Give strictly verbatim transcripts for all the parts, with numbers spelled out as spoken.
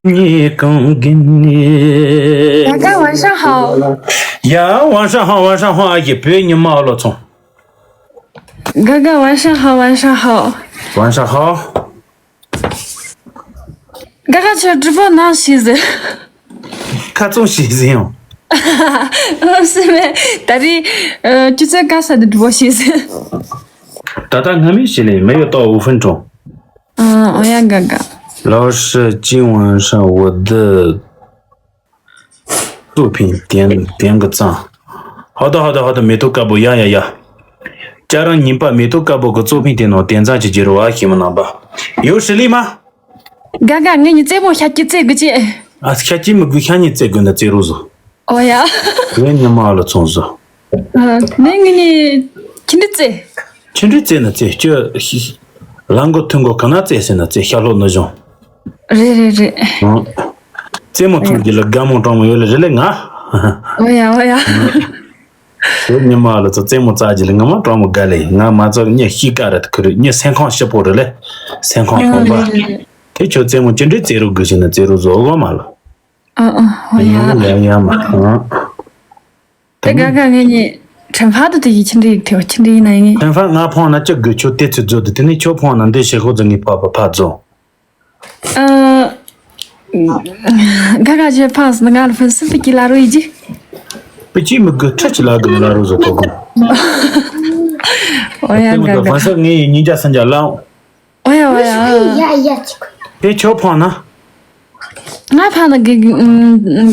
你讲给你。刚刚晚上好。呀，晚上好，晚上好，也别你妈了，从。刚刚晚上好，晚上好。晚上好。刚刚去直播哪些人？看中些人哦。是没，但是，呃，就在刚才的直播间。 ད་ལྟ་སྔ་མའི་ཞིག་ལས་མི་ཡོད་ཏོ་五分钟。 嗯，我也刚刚。 老师，今晚上我的作品点点个赞。好的，好的，好的，美图嘎布，呀呀呀。家人，您把美图嘎布个作品点了，点赞去接着我还行吗？能吧？有实力吗？ དགའ་དགའ། ངས་ཉི་རྩེད་མོ་ཤ་སྐྱི་རྩེད་དགོས་ཀྱི། ཨ། ཤ་སྐྱི་མི་དགོས། ཤ་ཉི་རྩེད་དགོས་ན་རྩེད་རོགས་བཟོ། ཨོ་ཡ། ངས་ཉི་མ་ལ་ཚོང་བཟོ། ཨ། ནས་ངས་ནི་ཆུ་འབྲི་རྩེད། ཆུ་འབྲི་རྩེད་ན་རྩེད། ཁྱོད་ལ་མགོ་ཐུག་མགོ་ག་ན་རྩེད་ཟེར་ན་རྩེད། ཤ་ལྷོ་ནུ་གཞུང་། རེད་རེད་རེད། ཨང་། རྩེད་མོ་ཚོང་རྒྱུ་ལ་དགའ་མོ་གྲོང་མོ་ཡོད་ལ་རེད་ལེ་ང་། ཨོ་ཡ་ཨོ་ཡ། དེ་ཉི་མ་ལ་ཚོ་རྩེད་མོ་རྩེ་རྒྱུ་ལ་ངོ་མ་གྲོགས་མོ་དགའ་ལེ། ང་མ་ཚོ་གཉིས་ཤི་ཀ་ར་ཁུ་རུ་གཉིས་སེམས་ཁོང་ཞིབ་པོ་རེད་ལེ། སེམས་ཁོང་ཨ་ཕོངས་པ། རེད་རེད་རེད། དེ་ཁྱོད་རྩེད་མོ་ཅི་འདྲའི་རྩེད་རོགས་དགོས་ཟེར་ན་རྩེད་རོགས་བཟོ་གོ་མ་ལོ། ཨ་ཨ། ཧོ་ཡ། ཡ་ཡ་མ་ཨ། དེ་དགའ་དགའ། ངས་ནི་ཁྲེན་ཕ་དུ་དེ་ཡི་ཆི་འདྲ་ཡིག་ཐེ་བ་ཆི་འདྲ་ཡིན་ན་ཡིན། ཁྲེན་ཕ་ང་ཕོངས་ན་ཅི་དགོས། ཁྱོད་དེ་ཚོ་བཟོ་དུ་དེ་ནས་ཁྱོད་ཕོངས་ན་འདི་ཞེ་ཧོ་ཛ་ངའི་ཕ་ཕ་ཕ་བཟོ། ཨ། དགའ་དགའ་ཆེ་ཕངས་ང་ལ་ཕན་སུ་པི་ཀི་ལ་རོ་ཡི་ཇི། པི་ཅི་མི་དགོས། ཁྲ་ཅི་ལ་དགོས་ལ་རོ་བཟོ་ཐོག་གོ། ཨོ་ཡ། དགའ་དགའ། ཕན་སུ་ངའི་ཉིན་ཇ་སན་ཇ་ལའོ། ཨོ་ཡ་ཨོ་ཡ། དེ་ཁྱོད་ཕོངས་ན། ང་ཕ་ན་དགའ་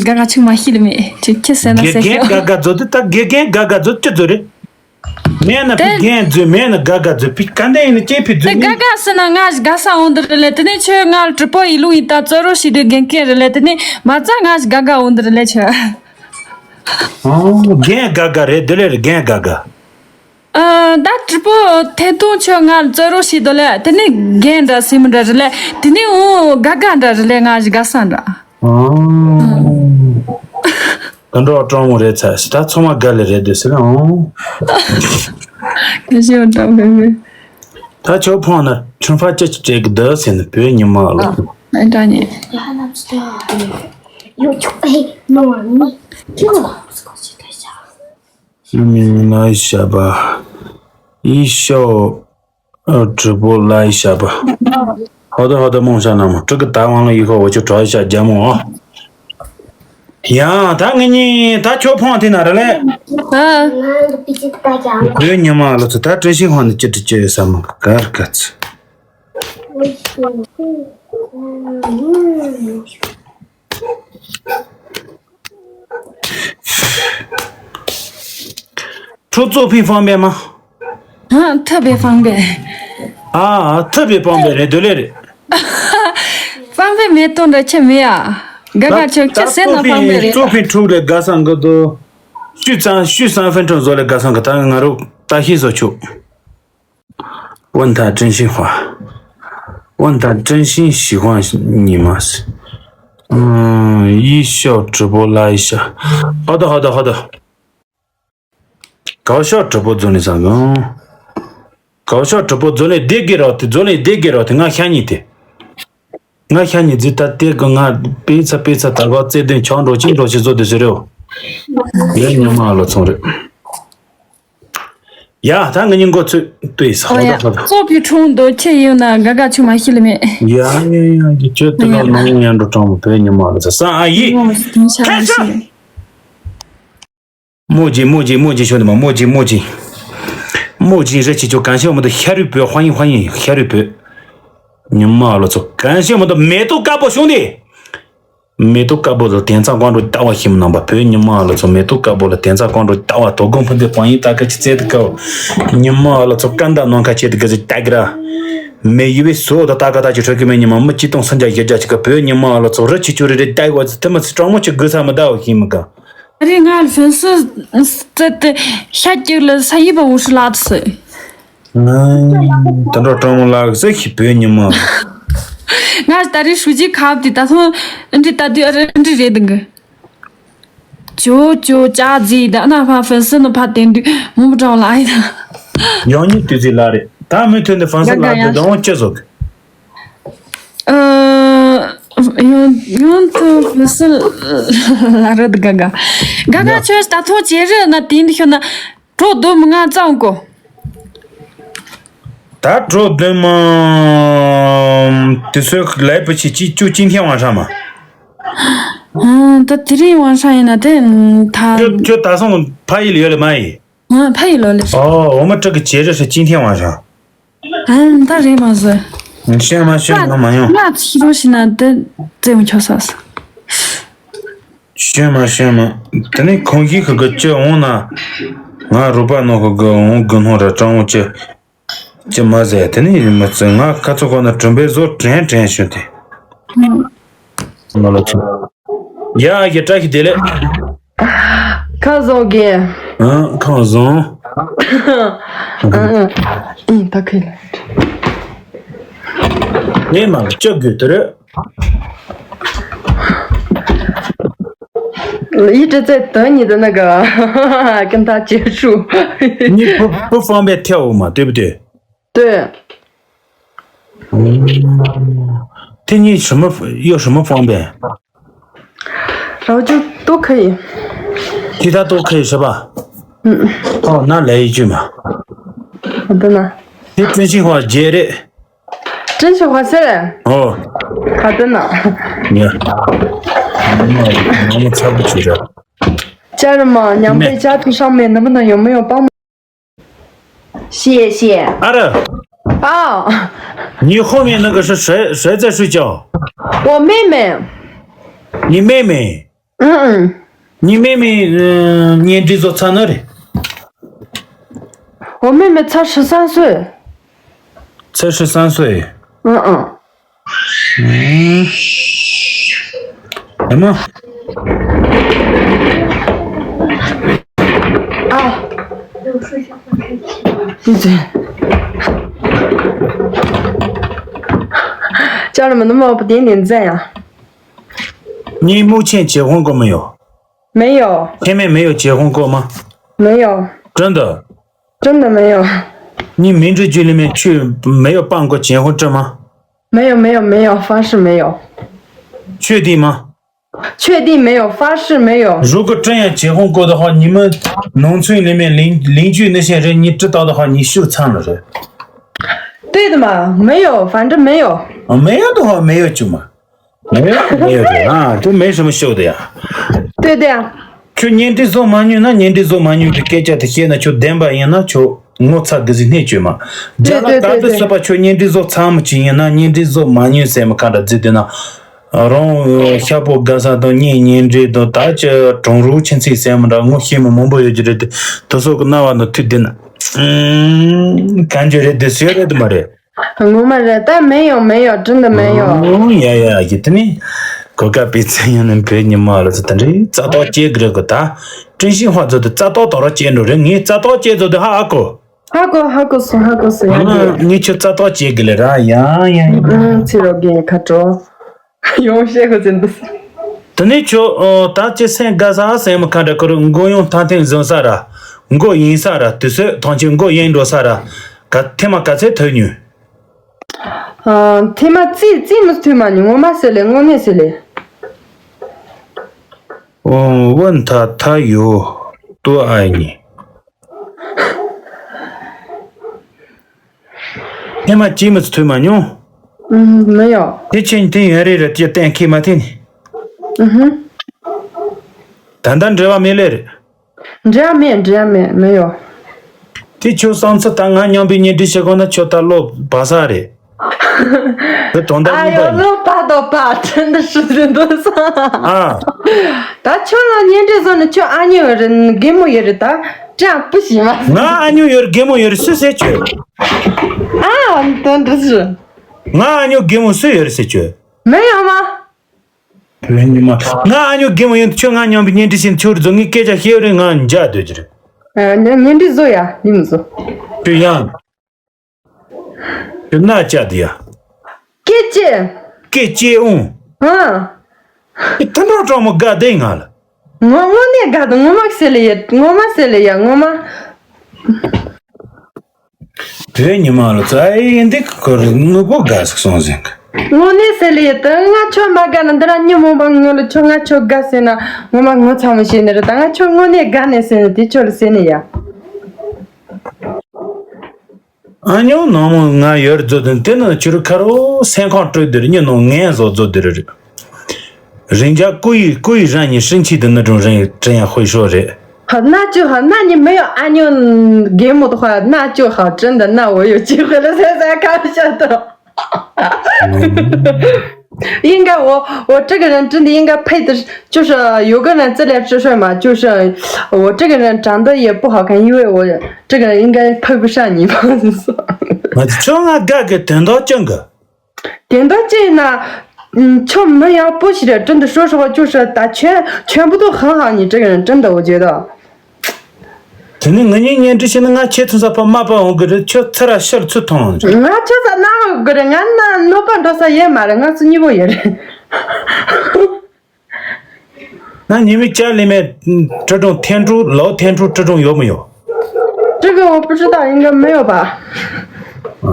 དགའ་ཆུང་མ་ཤི་ལ་མེད། ཁྱེད་ཁྱེད་ཟེར་ན་ཟེར་ཁྱོད། དགའ་དགའ་བཟོ་དུ་ད་དགེ་རྒན་དགའ་དགའ་བཟོ་ཅི་བཟོ་རེད། མེད་ན་ཕི་རྒན་བཟོས། མེད་ན་དགའ་དགའ་བཟོས། ཕི་ག་འདྲ་ཡིན་ན་ཅེ་ཕི་བཟོས། དེ་དགའ་དགའ་ཟེར་ན་ང་དགའ་ས་འོང་འདི་རེད་ལེ། དེ་ནས་ཁྱོད་ང་ལ་གྲི་པོ་ཡི་ལུང་ཡི་ད་རྩོད་རོགས་ཤིག་དུས་རྒན་རྒན་རེད་ལེ། དེ་ནས་མ་རྩ་ང་དགའ་དགའ་འོང་འདི་རེད་ལེ་ཁྱོད། ཨོ། རྒན་དགའ་དགའ་རེད་འདི་ལེ་རེད། རྒན་དགའ་དགའ། ཨ། ད་གྲི་པོ་ཐེ་ཐུང་ཁྱོད་ང་ལ་རྩོད་རོགས་ཤིག་དོ་ལེ། དེ་ནས་རྒན་འདྲ་སེམས་འདྲ་རེད་ལེ། དེ་ནས་འོ་དགའ་དགའ་འདྲ་རེད་ལེ། ང་ཞིག་དགའ་ས་འདྲ། ཨོ། དེ་འདྲ་སྤྲང་མོ་རེད་ཚ་ཞིག་ད་ཚང་མ་དགའ་ལེ་རེད་འདུག་ཟེར། ཨོ། ཁ་ཤས་སྤྲང་མོ་རེད། ད་ཁྱོད་ཕོངས་ན་ཁྲུན་ཕ་ཅི་ཅི་བྱེད་གི་འདུག་ཟེར་ན་བོད་ཉི་མ་ལ། ཨ་ཨ་དྲ་ཉེ། ཡོ་ཆུ་ཨེ་མ་མི་ཁྱོད། 是你来下吧，一笑，呃，直播来一下吧。好的，好的，梦想那么这个打完了以后，我就找一下节目啊。呀，他给你，他球碰天哪的嘞？嗯。对你妈了，他真喜欢的，这这这什么，嘎嘎子。 出作品方便吗？嗯，特别方便。啊，特别方便嘞，对嘞嘞。方便没动的却没有。刚刚就就现在方便了。作品出来，嘎上个都，续三，续三分钟左右，嘎上个，他俺都大洗手去。 问他真心话，问他真心喜欢你吗？嗯，一笑直播拉一下。好的，好的，好的。搞笑直播做你啥个？搞笑直播做你得给了，做你得给了，俺想你的。 ང་ཤ་ཉེ་རྫི་ད་ལྟའི་གི་ང་པེ་ཚ་པེ་ཚ་ད་ག་རྩེ་དོན་ཆང་འགྲོ་ཅིང་འགྲོ་ཞིག་བཟོ་དུ་ཟེར་རེའོ། ཡ་ཉི་མ་ལ་ཚོང་རེད། ཡ་ད་ང་གཉིས་མགོ་ཚོས་ལྟོས་ས་ཧོ་ད་ཧོ་ད། ཙོག་གི་ཁྲུང་དོ་ཁྱེད་ཡིན་ན་དགའ་དགའ་ཆུང་མ་ཤི་ལ་མེད། ཡ་ཡ་ཡ་ཡ་ཁྱོད་དེ་ལ་ནང་ཡང་འགྲོ་གྲང་མོ་བོད་ཉི་མ་ལ་ཚ་ས་ཨ་ཡི། ཁ་ཆ། 墨镜，墨镜，墨镜，兄弟们，墨镜，墨镜。墨镜热气球，感谢我们的夏绿博，欢迎欢迎夏绿博。你妈了操！感谢我们的美杜嘎布兄弟，美杜嘎布的点赞关注大话喜马拉雅，陪你妈了操！美杜嘎布的点赞关注大话，多公分的欢迎大家去这个，你妈了操！干大暖开去这个是大个啦，每一位所有的大哥大姐，吹给美你们，没激动，剩下一家几个陪你妈了操！热气球的带我，他们是专门去给他们带我去么个。 རེད། ང་ལ་ཕན་སུ་སྤྲད་དེ་ཤ་སྐྱུག་ལ་ས་ཡི་པ་འུ་ཧྲི་ལ་ཚི། དེ་འདྲ་སྤྲང་མོ་ལགས་ཟེར་ཤི་བོད་ཉི་མ། ང་ད་རེས་ཧྲུའུ་ཅི་ཁབ་དེ་ད་ཐོང་འདི་ད་དུས་ཨ་རེ་འདི་རེད་འདུག་གི་ཅོ་ཅོ་ཅག་རྫི་ད་ན་ཕ་ཕན་སུ་ནི་ཕ་དེ་འདུག་མོ་མོ་སྤྲང་ལ་ཨ་ཡི་ད། ཡང་ཉིད་དུས་ཚིག་ལ་རེད། ད་མུ་མཐུད་ནས་ཕན་སུ་ལགས་དེ་འདྲ་བོ་ཅི་བཟོ་གི་ཨ། ཡོང་ཡོང་ཐུབ་སྲིད་ལ་རེད། དགའ་དགའ་དགའ་དགའ་ཡ། ཁྱོད་ད་ཐོག་ཇེ་རེད་ན་དེ་འདི་ཤོད་ན་གྲོགས་དུ་མི་ང་ཙམ་གོ། ད་གྲོགས་དུ་མ་དེ་ཚོའི་ལས་པ་ཆེ་གཅིག་ཅུ་ཅིན་ཐེན་ཝང་ཧྲ་མ། ཨང་། ད་དེ་རིང་ཝང་ཧྲ་ཡིན་ན་དེ་ད། ཁྱོད་ཁྱོད་ད་སོང་ཕ་ཡིལ་ཡོད་ལ་མ་ཡིན། ཨང་། ཕ་ཡིལ་ལོ་ལེ། ཨོ། འོ་མ་ཀྲི་གི་ཇེ་རེད་ཧྲ་ཅིན་ཐེན་ཝང་ཧྲ། ཨ་ད་རེད་མ་བཟོས། ཤེས་མ་ཤེས་ང་མ་ཡོང་། ང་ཚིག་རོ་ཞིག་ན་དེ་བཙན་མི་ཆོག་ས་ས། ཤེས་མ་ཤེས་མ། དེ་ནས་ཁོང་གིས་ཁུ་གི་ཅི་འོང་ན། ང་རུ་པ་ནོ་ཁུ་གི་འོང་གི་ནོ་ར་ཀྲང་འོ་ཅི། ཅི་མ་ཟེར་དེ་ནས་མི་ཚེ་ང་ཁ་ཚོ་ཁོ་ན་གྲུམ་པའི་བཟོ་དྲན་དྲན་ཞུ་དེ། ང་ལ་ཚོ། ཡ་གི་བཀྲ་ཤིས་བདེ་ལེགས། ཁ་བཟང་གི། ཨང་། ཁ་བཟང་། ཨང་ཨང་། ཨང་། ད་ཁེལ་ལ། ངས་མ་ལ་ལྕགས་དགོས་དེ་རེད། ཡིད་དྲི་རྩད་དོན་ཉིད་དུ་ན་ག་ཀུན་ད་ཅེ་ཧྲུ། 你不不方便跳舞吗？对不对？ 对。 哦，听你什么有什么方便？ 然后就都可以。 其他都可以是吧？嗯。哦，那来一句嘛。好的呢。你真心话接的。真心话说嘞。哦。好的呢。你看，我们我们猜不出这。家人们，娘被家庭上面能不能有没有帮忙？ 谢谢。 啊，你后面那个是谁谁在睡觉？ 我妹妹。 你妹妹？ 嗯嗯。 你妹妹嗯年纪多大了？ 我妹妹才十三岁。 才十三岁。 嗯嗯。 嗯。什么？ 啊。闭嘴。 家人们，能不能给我点点赞呀？ 你目前结婚过没有？ 没有。 前面没有结婚过吗？ 没有。 真的？ 真的没有。 你民政局里面去没有办过结婚证吗？ 没有没有没有，发誓没有。 确定吗？ 确定没有，发誓没有。 如果真要结婚过的话，你们农村里面邻邻居那些人，你知道的话，你羞惨了人。 对的嘛，没有，反正没有。 啊，没有的话，没有就嘛。 没有没有的啊，这没什么羞的呀。 对的呀。 ཁྱོད་གཉེན་སྒྲིག་བཟོ་མ་མྱོང་ན། གཉེན་སྒྲིག་བཟོ་མ་མྱོང་གི་སྐད་ཆ་དེ་བཤད་ན་ཁྱོད་བདེན་པ་ཡིན་ན་ཁྱོད་ངོ་ཚ་གི་ཟིག་སྣེ་བཅོས་མ། རྒྱ་ལ་ག་དུས་སུ་པ་ཁྱོད་གཉེན་སྒྲིག་བཟོ་ཚང་མ་ཅིག་ཡིན་ན། གཉེན་སྒྲིག་བཟོ་མ་མྱོང་ཟེར་མི་ག་འདྲ་ཟིག་དེ་ན། རང་ཤ་པོ་དགའ་ས་དང་གཉེན་གཉེན་འདྲེས་དང་ད་ཅི་གྲོང་རུ་ཆེན་ཚིག་ཟེར་མི་འདྲ་ངོ་ཤེས་མི་མང་པོ་ཡོད་ཀྱི་རེད་དེ། དེ་ཚོ་གི་རྣ་བ་ནང་ཐུག་བསྡད་ན། གན་ཅི་རེད་དེ་སུས་རེད་དེ་མ་རེད། 我们人，但没有没有，真的没有。 ཡ་ཡ་ཡ་དེ་ནི་གོ་སྐབས་སྤེལ་ཚེ་ཡང་ནི་བོད་ཉི་མ་ལ་ཚོ་དེ་འདྲའི་རྩ་ཐོག་སྐྱེ་དགོས་གི་ད། 真心话ཚོ་དེ་རྩ་ཐོག་དོ་ར་སྐྱེ་འགྲོ་རེད། ངས་རྩ་ཐོག་སྐྱེ་ཚོ་དེ་ཧ་ཨ་གོ། 哈狗哈狗送哈狗送呀姐。 ངས་ཁྱོད་རྩ་ཐོག་སྐྱེ་གི་ལེ་ར་ཡ་ཡ་ཡ། 嗯，去了给你看着。 ཡོང་བཤད་གི་ཟིན་འདུག་དེ་ནས་ཁྱོད་ཨོ་ད་ཅི་སེམས་དགའ་ས་སེམས་མི་ཁ་འདྲ་ཁུར་མགོ་ཡོང་ཐང་ཐེངས་བཟོ་ས་ར། མགོ་ཡིན་ས་ར་དུས་ཚོད་ཐང་ཆེན་མགོ་ཡིན་འགྲོ་ས་ར། ག་ཐེངས་མ་ག་ཚད་ཐོས་མྱོང་། ཨ། ཐེངས་མ་རྩིས་རྩིས་མི་ཐོས་མ་མྱོང་། ངོ་མ་ཟེར་ལེ་དངོས་གནས་ཟེར་ལེ། ཨོ་བུན་ཐ་ཐ་ཡོ་ཏོ་ཨ་ནི། ཨེ་མ་ཅི་མི་ཚོ་ཐོས་མ་མྱོང་། ཨུམ། མི་ཡོང་། དེ་ཆེན་དེ་ཡོན་རེ་རེ་དེ་གཏན་འཁེལ་མ་ཐེ་ནི། ཨུ་ཧུམ། ད་ལྟ་འབྲེལ་བ་མེད་ལེ་རེད། འབྲེལ་བ་མེད། འབྲེལ་བ་མེད། མི་ཡོང་། དེ་ཁྱོད་བསམ་ཚུལ་ད་ང་མཉམ་པའི་གཉེན་སྒྲིག་བྱེད་དགོས་ན་ཁྱོད་ད་བློ་བག་ས་རེད། དེ་དོན་དག་ཨ་ཡོ་ཡིན་པ་ཡིན། བློ་བག་དོ་བག་དྲན་དུ་ཧྲི་ཟིན་འདུག་སོང་། ཨ། ད་ཁྱོད་ལ་གཉེན་སྒྲིག་བཟོ་ནི་ཁྱོད་ཨ་མྱེས་ཡོད་རེད། གད་མོ་ཡོད་རེད། ད་ཅང་སྤུ་ཞིག་མ། ང་ཨ་ཉོ་ཡོད་རེད། གད་མོ་ཡོད་རེད། སུས་ཟེར་ཁྱོད། ཨ་དོན་འདི་ཞུ། ང་ཨ་ཉོ་གད་མོ་སུས་ཡོད་རེད་ཟེར་ཁྱོད། མི་ཡོང་མ། བུ་ཉི་མ། ང་ཨ་ཉོ་གད་མོ་ཡོད་ཁྱོད་ང་མཉམ་པའི་གཉེན་སྒྲིག་བྱེད་ཁྱོད་རེད་བཟོ། ངས་སྐད་ཆ་བཤད་རེད། ང་འཇག་སྡོད་ཀྱི་རེད། ཨ་གཉེན་སྒྲིག་བཟོ་ཡ་ནི་མི་བཟོ། ཁྱོད་ཡང་། ཁྱོད་ན་ཅག་དེ་ཡ། སྐད་ཅེ། སྐད་ཅེ་འོང་། ཨ། ཨེ་ད་འགྲོ་གྲོགས་མོ་དགའ་བདེ་ང་ལ། ངོ་དངོས་གནས་དགའ་དང་ངོ་མ་ཟེར་ལེ་ཡ། ངོ་མ་ཟེར་ལེ་ཡ། ངོ་མ། བུ་ཉི་མ་ལ་ཙ་ཨེ་འདི་ཁོར་ནུ་བོ་དགའ་ཟིག་སོང་ཟིན་གི། དངོས་གནས་ཟེར་ལེ་ཡ་ད་ང་ཁྱོད་མ་དགའ་ན་འདི་ར་མྱི་མང་པོ་ངོ་ལ་ཁྱོད་ང་ཁྱོད་དགའ་ཟེར་ན་ངོ་མ་ངོ་ཚ་མོ་བྱེད་ནི་རེད། ད་ང་ཁྱོད་དངོས་གནས་དགའ་ནས་ཟེར་ན་དེ་ཁྱོད་ལ་ཟེར་ནི་ཡ། ཨ་ཉོ་ནང་མོ་ང་ཡོད་རྫོ་དུན་དེ་ནི་ཆུ་རུ་ཁ་རོ་སེམས་ཁོང་སྤྲོད་དེ་རུ་ཉི་ནོ་ངན་བཟོ་རྫོ་དེ་རུ་རེད། རིན་ཆ་ཀུ་ཡི་ཀུ་ཡི་རང་ཉིད་སྲིན་ཆི་དུ་ནི་དྲུང་རིན་དྲན་ཡང་ཧུའི་ཧྲོ་རེད། ཧ་ན་ཅུ་ཧ་ན་ཉི་མི་ཡོ་ཨ་ཉོ་གེ་མོ་དོ་ཧ་ན་ཅུ་ཧ་ཅན་ད་ན་འོ་ཡོ་ཅི་ཧུ་ལ་སེ་ས་ཁ་ཤ་དོ།应该我我这个人真的应该配的就是有个人这里吃睡嘛，就是我这个人长得也不好看，因为我这个人应该配不上你吧。 ང་ཚོ་ང་དགའ་གི་དོན་དག་ཅུང་གི་དོན་དག་ཅི་ཡིན་ན། ཁྱོད་མི་ཡག་པོ་ཞིག་རེད། 真的说实话就是打全全部都很好，你这个人真的我觉得。 དེ་ནི་ང་གཉིས་གཉེན་སྒྲིག་བྱས་ན་ང་ཁྱེད་ཚོ་ས་ཕ་མ་པ་འོང་གི་རེད། ཁྱོད་ཚེ་ར་ཤར་ཚུར་ཐོང་འོང་གི་རེད། ང་ཁྱོད་ས་ན་འོང་གི་རེད། ང་ན་གནོད་པ་འགྲོ་ས་ཡོད་མ་རེད། ང་སུ་གཉིས་པོ་ཡོད་རེད། ན་ཉི་མའི་ཅ་ལི་མའི་ཀྲི་ཀྲུང་ཐན་ཀྲུང་ལའོ་ཐན་ཀྲུང་ཀྲི་ཀྲུང་ཡོད་མི་ཡོད། 这个我不知道，应该没有吧？ ཨ།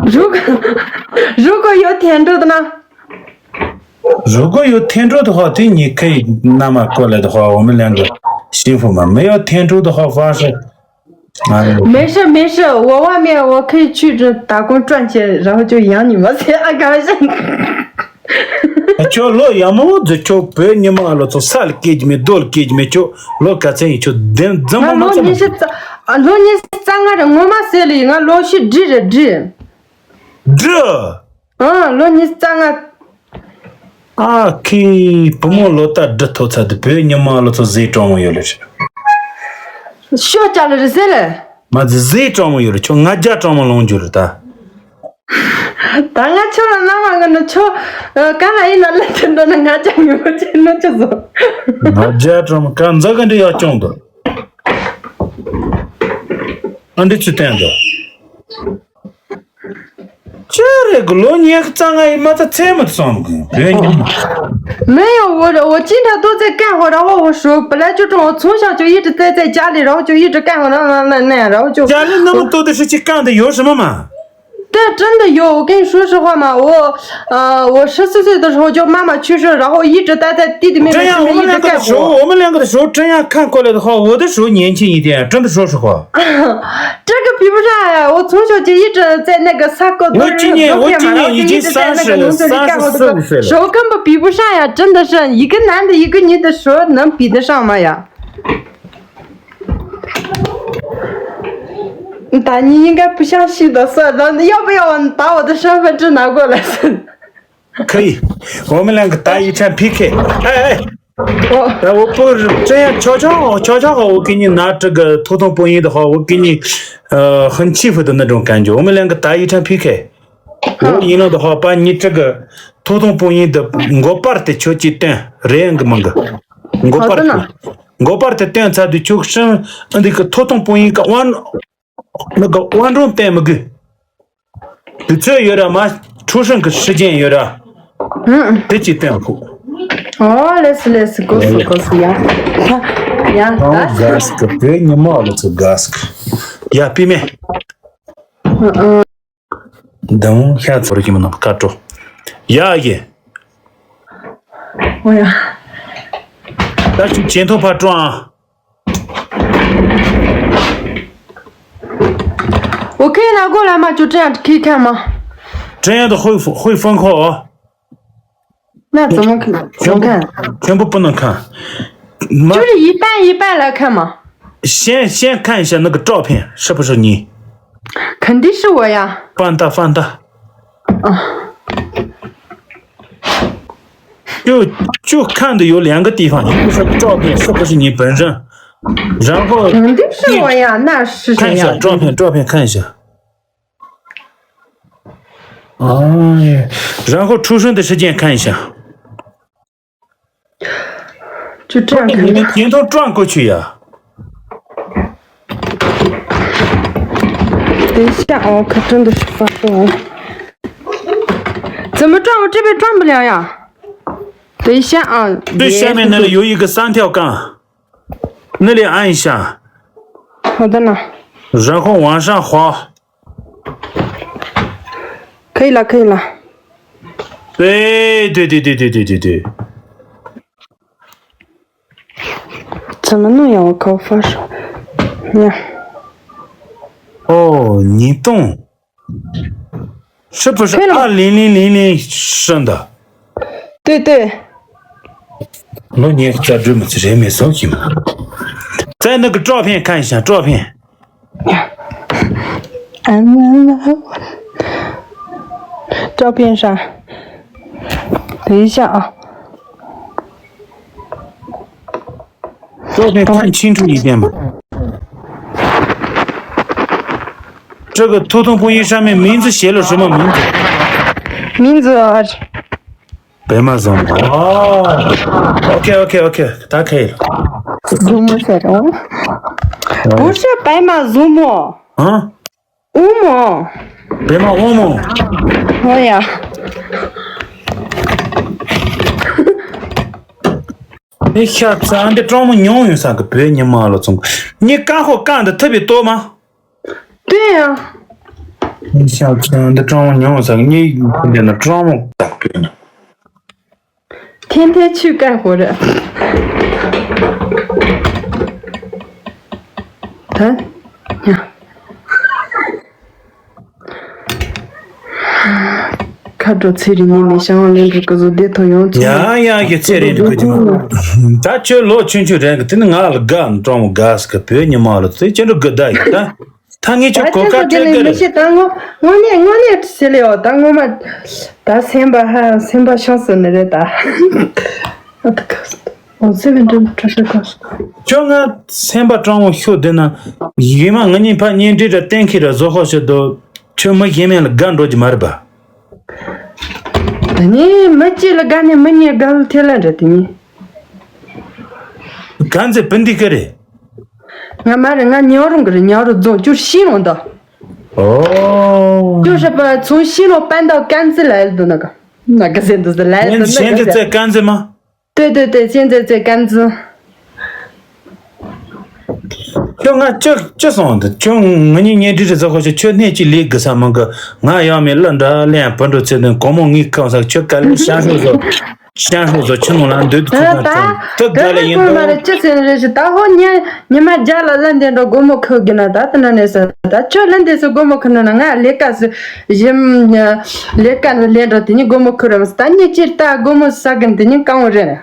如果如果有天助的呢？ 如果有天助的话，对你可以那么过来的话，我们两个幸福嘛。没有天助的话，发誓，哎，没事没事，我外面我可以去这打工赚钱，然后就养你们，谁爱高兴？ ཁྱོད་ལོ་ཡ་མོ་ཛི་ཁྱོད་བོད་ཉི་མ་ལོ་ཚོ་ས་ལ་སྐྱེས་ཀྱི་མེད། རྡོ་ལ་སྐྱེས་ཀྱི་མེད། ཁྱོད་ལོ་ག་ཚད་ཡིན། ཁྱོད་བདེན་འཛམ་བུ་མ་ཚོ་མ། ང་ལོ་ཉི་ཤུ་རྩ་ཨ་ལོ་ཉི་ཤུ་རྩ་ལྔ་རེད། ངོ་མ་ཟེར་ལ་ཡིན། ང་ལོ་ཤི་འདྲི་རེད་འདྲི། འདྲི། ཨ་ལོ་ཉི་ཤུ་རྩ་ལྔ། ཨ་ཁི་བུ་མོ་ལོ་ལྟར་འདྲི་ཐོབ་ཚར་དུས་བོད་ཉི་མ་ལོ་ཚོ་ཟས་གྲང་མོ་ཡོད་ལེ་རེད། ཤོ་ཅག་ལ་རེད་ཟེར་ལེ། མ་ཟས་ཟས་གྲང་མོ་ཡོད་རེད། ཁྱོད་ང་རྒྱ་གྲང་མོ་ལོངས་རྒྱུ་རེད་ད། ད་ང་ཁྱོད་ལ་མནའ་མ་ང་ནི་ཁྱོད་ག་ལ་ཡིན་ན་ལེན་དུ་འགྲོ་ན་ང་ཅག་ཉོ་ཆེ་ནོ་ཆེ་བཟོ། ང་རྒྱ་གྲང་མོ་ག་འཛག་གི་འདྲི་ཡག་སྐྱོང་འདུག་ཨ་འདི་ཚུ་བསྟན་འདུག་ཅི་རེད་གི་ལོ་ཉི་ཤུ་རྩ་ལྔ་ཡིན་མ་ད་ཚད་མ་སོང་གི་བོད་ཉི་མ། 没有，我我经常都在干活，然后我手本来就重，我从小就一直待在家里，然后就一直干活，那那那那样，然后就 ཅ་ལི་ནི་མོ་ཏོ་དེ་ཧྲི་ཅི་ཀང་དེ་ཡོད་ཧྲི་མ་མ། 对，真的有，我跟你说实话嘛，我呃，我十四岁的时候就妈妈去世，然后一直待在弟弟妹妹身边，一直干活。 这样，我们两个的手，我们两个的手这样看过来的话，我的手年轻一点，真的说实话。 这个比不上呀，我从小就一直在那个撒狗我今年，我今年已经三十了，三十四五岁了。 手根本比不上呀，真的是一个男的一个女的手能比得上吗呀？ 你打你应该不相信的，算了，要不要把我的身份证拿过来？ 可以，我们两个打一场P K。哎哎，我哎，我不是这样，悄悄话，悄悄话，我给你拿这个头痛风饮的话，我给你，呃，很欺负的那种感觉。我们两个打一场P K。我赢了的话，把你这个头痛风饮的我把的球去点，人个么个，我把的，好的呢。 我把的点菜的球生，那个头痛风饮个碗，那个碗中点么个。 དུས་ཚོད་ཡོད་ར་མ། འཁྲུག་ཤིང་གི་ཤི་རྐྱེན་ཡོད་ར། ཧུམ། དེ་ཅི་བསྟན་ཁུ། ཨོ་ལེས་ལེས་གོ་སི་གོ་སི་ཡ། ཡ་ཨོ་ད། ག་སི་ཀི་དེ་ཉི་མ་ལོ་ཚོ་ག་སི་ཀི། ཡ་པི་མེ། ཨ་ཨ། དང་ཤ་ཚོར་གྱི་མི་ནོ་ཀ་ཀྲོ། ཡ་ཡེ། ཨོ་ཡ། ད་ཅུ་ཅན་ཐོ་ཕ་ཀྲོ་ཨ། 我可以拿过来吗？就这样可以看吗？ 这样的会会封号啊。 那怎么看？怎么看？全部不能看。妈，就是一半一半来看嘛。先先看一下那个照片是不是你？肯定是我呀。放大放大。啊。 就就看的有两个地方，一个是照片是不是你本人，然后肯定是我呀，那是谁呀？看一下照片，照片看一下。哎，然后出生的时间看一下。就这样看。你的平头转过去呀。 等一下啊，我可真的是发疯了。怎么转？我这边转不了呀。等一下啊。最下面那里有一个三条杠，那里按一下。好的呢。然后往上滑。可以了，可以了。对对对对对对对对。怎么那样？我靠，发烧。呀。哦，你懂。是不是二零零零零生的？对对。我你家住么子人没送去吗？在那个照片看一下，照片。 嗯，照片上，等一下啊。照片看清楚一点吧。这个头痛风衣上面名字写了什么名字？名字啊， 白马总。哦，OK OK OK，他可以了。 Zoom 是吧？不是白马 Zoom，啊？乌木。白马乌木。哎呀。你下次俺的账目娘有啥个白你妈了总，你干活干的特别多吗？ 对呀。你想想，这账目娘啥个，你你那账目干对呢？天天去干活的。啊？呀。 ཁ་དྲོ་ཚེ་རིང་ཉིན་ནས་ཤང་ལེན་འགྲོ་གི་བཟོ་བདེ་ཐོ་ཡོང་ཚུལ། ཡང་ཡང་གི་ཚེ་རིང་འགྲོ་གི་མ། ད་ཁྱོད་ལོ་ཆུང་ཆུང་རེད་གི། དེ་ནི་ང་ལ་དགའ་ནི་སྤྲང་མོ་དགའ་ཟེར་གི། བོད་ཉི་མ་ལ་དེ་ཅི་འདྲ་དགའ་ད་ཡོད་ད། ད་ངས་ཁྱོད་གོ་སྐབས་སྤྲད་གི་རེད། མི་ཤེས་ད་ངོ་ངོ་ནས་ངོ་ནས་ཟེར་ལེ་ཡོད་ད། ངོ་མ་ད་སེམས་པ་ཧ་སེམས་པ་ཤོང་སོང་ནི་རེད་ད། ཨོ་ཚེ་བན་ཀྲང་ཁྲ་ཁྲ་གོ། ཁྱོད་ང་སེམས་པ་སྤྲང་མོ་ཤོག་དེ་ན། ཡིན་མ་ང་གཉིས་ཕ་གཉེན་སྒྲིག་ར་གཏན་འཁེལ་ར་བཟོ་ཁོ་ཤོད་དོ། ཁྱོད་མི་གཞན་མེད་ལ་དགའ་འགྲོ་གི་མ་རེད་པ། དེ་ནས་མི་གཅིག་ལ་དགའ་ནས་མི་གཉིས་དགའ་ལ་ཐེ་ལ་འདྲ་དེ་ནས། གང་ཚེ་བུ་འདི་ག་རེད། ང་མ་རེད། ང་ཉག་རོང་གི་རེད། ཉག་རོང་རྫོང་བཅུ་ཤིང་རོང་དུ། ཨོ། བཅུ་ཧྲི་པ་ཚོང་ཤིང་རོང་པན་དའོ་ཀན་ཙི་ལ་ཡལ་དུ་ན་ག་ན་ག་ཟེར་འདུག་ཟེར་ལ་ཡལ་དུ་ན་ག་ཟེར། གན་ཙི་ཀན་ཙི་མ། 对对对，现在在甘孜。 ཁྱོད་ང་ཅི་ཅི་སོང་འདི། ཁྱོད་ང་གཉིས་གཉེན་སྒྲིག་རེ་ཟ་ཁོ་ཤོད། ཁྱོད་སྣེ་གཅིག་ལས་དགོས་ས་མང་གི། ང་ཡང་མེད་གླུ་འདྲ་ལེན་བུ་འགྲོ་ཚེ་དོན་གོང་མོ་ངའི་ཁམས་ས། ཁྱོད་ག་ལེ་ཤང་ཧྲུག་བཟོ། ཤང་ཧྲུག་བཟོ་ཁྱི་ནང་ལ་འདུག་འདུག་ད་ཚུགས་ད་ད་ཚུགས་ད་ག་ལེ་ཡིན་ད། ཅི་ཟེར་རེ་ཞིག་ད་ཧོ་ཉི་ཉི་མ་རྒྱ་ལ་གླུ་འདི་འགྲོ་སྒོར་མོ་ཁུ་གི་ན་ད་ད་ན་ནས་ཟེར། ད་ཁྱོད་གླུ་འདི་སུ་སྒོར་མོ་ཁུ་ན་ན། ང་ལས་ཀ་སུ་ཡིན། ལས་ཀ་ལས་འགྲོ་དེ་ཉིད་སྒོར་མོ་ཁུ་ར་མ་ཟེར། ད་ཉི་ཅིར་ད་སྒོར་མོ་ཟ་གི་འདི་ཉིད་གང་བོ་རེད།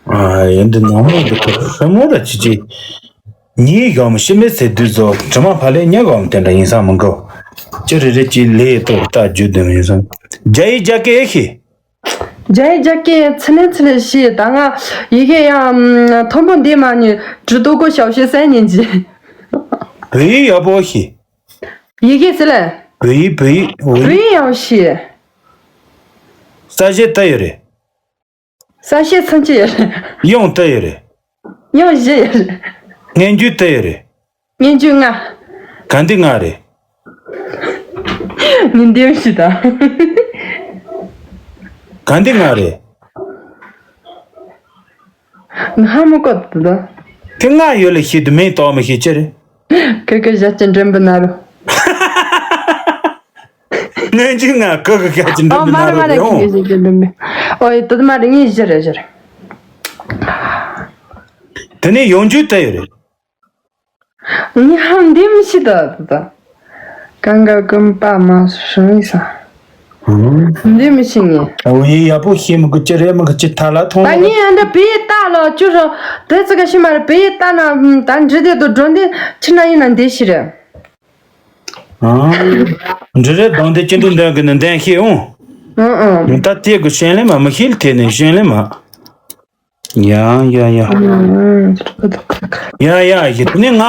ཨ། ཡིན་འདི་ནང་མོ་འདི་ཁོ་ཧྲ་མོ་ར་ཅི་ཅི། ཉིས་གོམ་ཤི་མེད་ཟེར་དུས་ཚོད་དྲི་མ་ཕ་ལས་ཉ་གོམ་དེ་འདྲ་ཡིན་ས་མི་འགོ། ཅི་རེ་རེ་ཅི་ལས་ཐོག་ལྟ་རྒྱུ་དུ་མི་ཡིན་ས། རྒྱ་ཡིག་རྒྱ་སྐད་ཤེས། རྒྱ་ཡིག་རྒྱ་སྐད་ཚི་ལེ་ཚི་ལེ་ཤེས། ད་ང་ཡི་གེ་ཡང་མཐོན་པོ་འདི་མ་ཉོས། 只读过小学三年级། བོད་ཡིག་ཡག་པོ་ཤེས། ཡི་གེ་ཟེར་ལེ། བོད་ཡིག་བོད་ཡིག་བོད་ཡིག་བོད་ཡིག་ཡག་པོ་ཤེས། ས་གཞས་ལྟ་ཡོད་རེད། ས་གཞས་ཚུན་ཆད་ཡོད་རེད། གཡང་ལྟ་ཡོད་རེད། གཡང་བཞི་ཡོད་རེད། སྙན་བརྒྱུད་ལྟ་ཡོད་རེད། སྙན་བརྒྱུད་ལྔ། ག་འདི་ལྔ་རེད། ངས་འདེམས་ཤིག་ད། ག་འདི་ལྔ་རེད། ང་ཧ་མ་གོ་ད། དེ་ལྔ་ཡོད་ལ་ཤེས་དུ་མེད་ཏོག་མི་ཤེས་ཅི་རེད། ཁི་ཁི་ཞབས་ཀྱི་མགྲིན་པ་ན་རུ། སྔོན་འཇུག་ང་ཁི་ཁི་ཞབས་ཀྱི་མགྲིན་པ་ན་རུ་རེད་འོང་། ཨོ་ཡ་དུ་མ་རེད། ངས་བཞི་རེད་བཞི་རེད། དེ་ནས་གཡང་འགྱུར་ལྟ་ཡོད་རེད། ངས་ཧམ་འདི་མི་ཤེས་ད་ད་ད། གང་ག་ཀུན་པ་མ་ཧྲང་ཡིན་ས། འདི་མི་ཤེས་ངས། ཨོ་ཡ་ཡག་པོ་ཤེས་མི་དགོས་ཅི་རེད་མི་དགོས་ཅི་ཐ་ལ་ཐོང་ད་ལ། ངས་ཨ་འདྲ་བེ་ཡི་ལྟ་ལ་ཅུ་རོ། དེ་ཙི་ག་ཤི་མ་རེད། བེ་ཡི་ལྟ་ན་ད་འདྲི་དེ་དུ་འགྲོ་འདི་ཕྱི་ན་ཡིན་ན་འདི་ཤི་རེད། ཨ། འདྲི་རེད་དང་དེ་ཅི་འདྲ་འདོན་གི་ནི་འདན་ཤེས་འོང་། ཨང་ཨང་། ད་དེ་གི་ཤེས་ལེ་མ་མི་ཤེས་ལ་དེ་ནས་ཤེས་ལེ་མ། ཡ་ཡ་ཡ། ཨང་། ཡ་ཡ་ཡ། དེ་ནས་ང་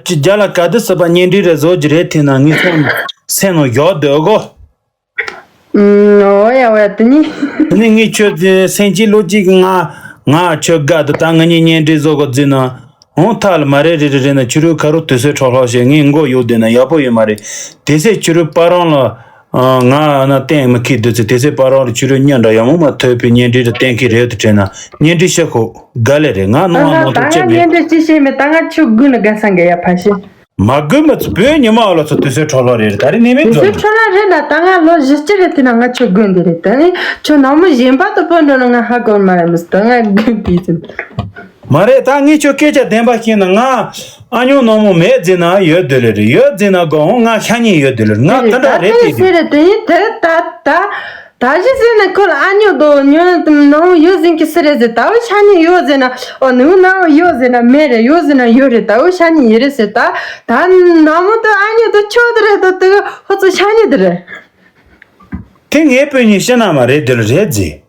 ཅི་རྒྱ་ལ་ག་དུས་སུ་པ་གཉེན་སྒྲིག་རེ་བཟོ་རྒྱུ་རེད། དེ་ན་ངའི་སེམས་སེམས་ནང་ཡོད་འདོད་གོ། ཨོ་ཡ་ཨོ་ཡ་དེ་ནི། དེ་ནི་ངས་ཁྱོད་ཀྱི་སེམས་ཀྱི་བློ་གཅིག་ང་ང་ཁྱོད་དགའ་འདུག་ད་ང་གཉིས་གཉེན་སྒྲིག་བཟོ་དགོས་རྫུན་ན། འོང་ཐག་ལ་མ་རེད་རེད་རེད་རེད་ན་ཕྱི་རོལ་ཁ་རོ་དུས་ཚོད་འཕྲོ་ལྷག་བྱས་ངས་མགོ་གཡུག་བསྡད་ན་ཡག་པོ་ཡོད་མ་རེད། དེ་ཚེ་ཕྱི་རོལ་པ་རང་ལ་ང་ན་གཏན་མི་ཁེལ་འདུག་ཚེ་དེ་ཚེ་པ་རང་ལ་ཕྱི་རོལ་གཉིས་འདྲ་ཡག་མོ་མ་ཐོས་པའི་གཉེན་སྒྲིག་རེ་གཏན་འཁེལ་རེད་དུ་དྲན་ན་གཉེན་སྒྲིག་བྱེད་ཁོ་དགའ་ལེ་རེད། ང་ནོར་བ་ནོར་ཐོག་ཅེས་མེད། གཉེན་སྒྲིག་ཅི་བྱེད་མེད། ད་ང་ཁྱོད་དགོས་ན་དགའ་ས་འགའ་ཡ་ཕ་ཤི། མ་དགོས་མི་ཚོ་བོད་ཉི་མ་ཨ་ལོ་ཚོ་དུས་ཚོད་འཕྲོ་བརླག་རེད། ད་རེས་ནས་མིན་དུས་ཚོད་འཕྲོ་བརླག་རེད་ན་ད་ང་ལོ་བཞི་བཅུ་རེད། དེ་ན་ང་ཁྱོད་དགོས་འདི་རེད། ད་ནི་ཁྱོད་ནང་མི་གཞན་པ་དུ་བུད་འགྲོ་ན་ང་ཧ་གོ་མ་རེད། མི་ད་ང་དགོས་པའི་ཚུལ། མ་རེད། ད་ངས་ཁྱོད་སྐད་ཆ་བདེན་པ་བཤད་ན། ང་ཨ་ཉོ་ནང་མི་མེད་ཟེར་ན་ཡོད་དེ་ལེ་རེད། ཡོད་ཟེར་ན་དགོས་འོང་། ང་ཤ་ཉེ་ཡོད་དེ་ལེ་རེད། ང་དེ་འདྲ་རེད་དེ་ཟེར་རེད། དེ་ཡིན་དེ་ད་ད། ད་གཞི་ཟེར་ན་ཁོ་ལ་ཨ་ཉོ་དོ་ཉོ་ནང་ཡོད་ཟིན་གི་སི་རེད་ཟེར། ད་འུ་ཤ་ཉེ་ཡོད་ཟེར་ན་ཨོ་ནུ་ནང་ཡོད་ཟེར་ན་མེད་རེད། ཡོད་ཟེར་ན་ཡོད་རེད། ད་འུ་ཤ་ཉེ་ཡིན་རེད་ཟེར། ད་ད་ནང་མོ་དུ་ཨ་ཉོ་དུ་ཆོ་དུ་རེད། དུ་དུ་ཧུ་ཚུ་ཤ་ཉེ་དུ་རེད། དེ་ངའི་སྤུན་གཉིས་ཤི་ན་མ་རེད་དེ་ལ་རེད་ཟེར།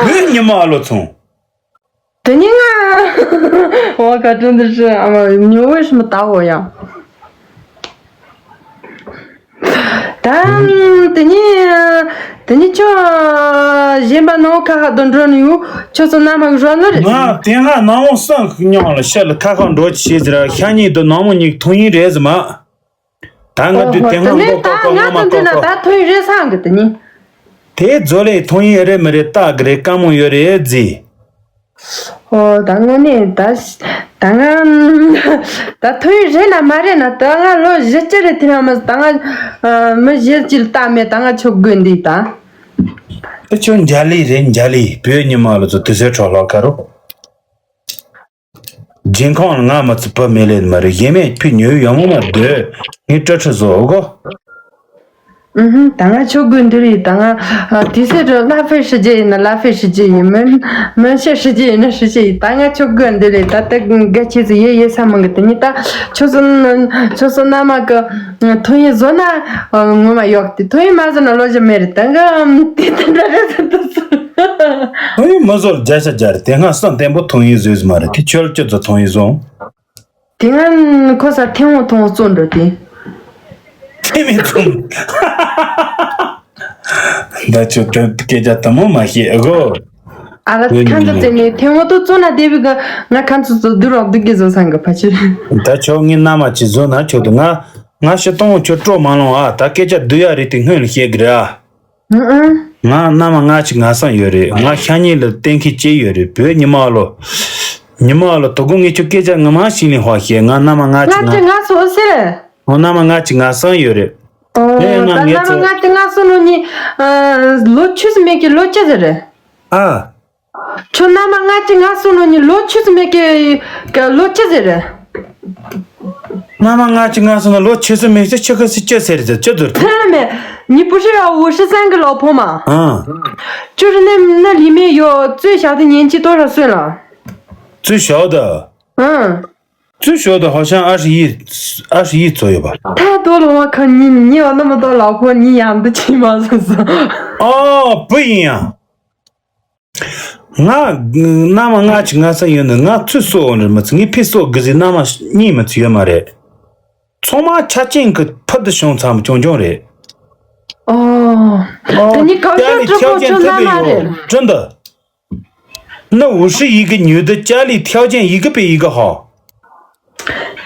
བོད་ཉི་མ་ཨ་ལོ་ཚོང་། དེ་ནི་ང་འོ་ཀ་ཀྲུང་དུ་ཧྲི་ཨ་མ་ཉོ་བའི་ཧྲི་མི་ལྟ་འོ་ཡང་། ད་དེ་ནི་དེ་ནི་ཁྱོད་གཞན་པ་ནང་ཁ་ཁ་དུ་འགྲོ་ནི་ཡོད། ཁྱོད་ཚོ་མནའ་མ་གི་རོ་ནི་རེད། ང་དེ་སྔ་ནང་སང་མྱོང་ལ་ཤི་ལ་ཁ་ཁ་འགྲོ་ཆེ་ཟེར། ཤ་ཉེ་དུ་ནང་མོ་གཉིས་ཐུང་ཡིན་རེད་ཟེར་མ། ད་ང་ཨོ་དུས་ཧོ་དེ་ད་སྔ་ནས་མགོ་ད་ཀོ་ཀོ་ང་སྔ་མ་ཀོ་ཀོ། ད་ཐོན་རེ་སང་གི་དེ་ནི། དེ་ཛོ་ལེ་ཐོན་ཡིན་རེད་མི་རེད་ལྟ་གི་རེད། དཀའ་མོ་ཡོད་རེད་ཟེར། ཨོ་ད་དངོས་གནས་ད་ད་ང་ད་ཐོན་རེད་ན་མ་རེད་ན། ད་ང་ལོ་བཞི་བཅུ་རེད། དེ་རིང་མ་ད་ང་མི་བཞི་བཅུ་ལ་ལྟ་མེད། ད་ང་ཆོ་དགོས་འདི་ད། ད་ཁྱོད་འཇའ་ལི་རེད། འཇའ་ལི་བོད་ཉི་མ་ལོ་ཚོ་དུས་ཚོད་འཕྲོ་བརླག་ག་རོ། རྒྱལ་ཁོངས་ལ་ང་མ་ཚུད་པ་མེད་ལེ་མ་རེད། གཞན་མེད་ཕི་ཉོ་ཡོང་མ་སྡོད། ངས་སྤྲོ་ཁྲི་བཟོ་འོ་གོ། ཨུ་ཧུ་ད་ང་ཆོ་དགོས་འདི་རེད། ད་ང་དུས་ཚོད་ར་ལ་ཕེ་ཧྲི་ཅེ་ཡིན་ན་ལ་ཕེ་ཧྲི་ཅེ་ཡིན། མིན་མིན་ཤེ་ཧྲི་ཅེ་ཡིན་ན་ཧྲི་ཅེ་ཡིན། ད་ང་ཆོ་དགོས་འདི་རེད། ད་ད་ག་ཆེ་ཚེ་ཡེ་ཡེ་ས་མང་གི་དེ་ནི་ད་ཆོ་སོ་ཆོ་སོ་ན་མ་གི་ཐོན་ཡིན་བཟོ་ན་ངོ་མ་ཡོག་དེ། ཐོན་ཡིན་མ་བཟོ་ན་ལོ་ཞིག་མེད་རེད། ད་ང་དེ་དེ་འདྲ་རེད་ཟེར་དུ་སོ། ཐོན་ཡིན་མ་བཟོ་ལ་བརྒྱ་ཆ་བརྒྱ་རེད། དེ་སྔ་སང་བརྟན་པོ་ཐོན་ཡིན་བཟོས་ཟིན་མ་རེད། དེ་ཁྱོད་ཁྱོད་ཚོ་ཐོན་ཡིན་བཟོ། དེ་སྔ་ཁོ་ས་ཐེ་བོང་ཐོང་བཙོ་འགྲོ་དེ། དེ་མི་ཐོང་། ད་ཁྱོད་དེ་སྐད་ཆ་དུ་མོ་མ་བཤད་གོ། ཨ་ལ་ཁ་འཛུམ་བཙན་ནས་ཐེ་བོང་དུ་བཙོ་ན་བསྡད་པའི་གི་ང་ཁ་འཛུམ་བཙོ་བསྡུ་རོགས་བསྡུ་གི་བཟོ་སང་གི་ཕ་ཆེ། ད་ཁྱོད་ངའི་མནའ་མ་ཅིག་བཟོ་ན་ཁྱོད་དུ་ང་ང་ཤི་གཏོང་ཁྱོད་སྤྲོ་མ་ལོང་ཨ། ད་སྐད་ཆ་བསྡུ་ཡ་རེད། དེ་སྔོན་ལ་བཤད་གི་རེད་ཨ། ཨང་ཨང་། ང་མནའ་མ་ལྔ་བཅུ་ང་གསུམ་ཡོད་རེད། ང་ཤ་ཉེ་ལ་གཏན་འཁེལ་བྱས་ཡོད་རེད། བོད་ཉི་མ་ལོ། ཉི་མ་ལོ་དོ་དགོང་ངས་ཁྱོད་སྐད་ཆ་ངོ་མ་ཞིག་ལེན་ཧོ་བཤད། ང་མནའ་མ་ལྔ་བཅུ་ང་ལྔ་བཅུ་ང་གསུམ་ཟེར། ཨོ་མནའ་མ་ལྔ་བཅུ་ང་གསུམ་ཡོད་རེད། ཨོ་ཨེ་ང་ད་ངས་མནའ་མ་ཚོ་ལྔ་བཅུ་ང་གསུམ་ནོ་ནི་ལོ་ཆུ་ཟི་མེད་ཀྱི་ལོ་ཆུ་ཟི་རེད། ཨ། ཁྱོད་མནའ་མ་ལྔ་བཅུ་ང་གསུམ་ནོ་ནི་ལོ་ཆུ་ཟི་མེད་ཀྱི་ལོ་ཆུ་ཟི་རེད། མནའ་མ་ལྔ་བཅུ་ང་གསུམ་ནོ་ལོ་ཆུ་ཟི་མེད་ཀྱི་ཆུ་ཁ་སི་ཆུ་ཟེར་ཟེར་ཆུ་ཟུར། ཐ་མེད། 你不是要五十三个老婆吗？ ཨ། 就是那那里面有最小的年纪多少岁了？ 最小的。 嗯。 最小的好像二十一，二十一左右吧。太多了，我靠！你你有那么多老婆，你养得起吗？是不是？哦，不一样。 ང་མནའ་མ་ལྔ་བཅུ་ང་གསུམ་ཡོད་ནི་ང་ཚོས་གསོ་འོང་རེད་མི་ཚེ། ངས་ཕི་གསོ་དགོས་ཟེར་མནའ་མ་གཉིས་མི་ཚེ་ཡོད་མ་རེད། ཚང་མ་ཆ་རྐྱེན་གི་ཕུད་དུ་བྱུང་ཚང་མ་ཅུང་ཅུང་རེད། ཨོ། ཨོ། དེ་ནི་གང་ལྟར་གྲོགས་པོ་ཁྱོད་མནའ་མ་རེད། 真的。 那五十一个女的家里条件一个比一个好。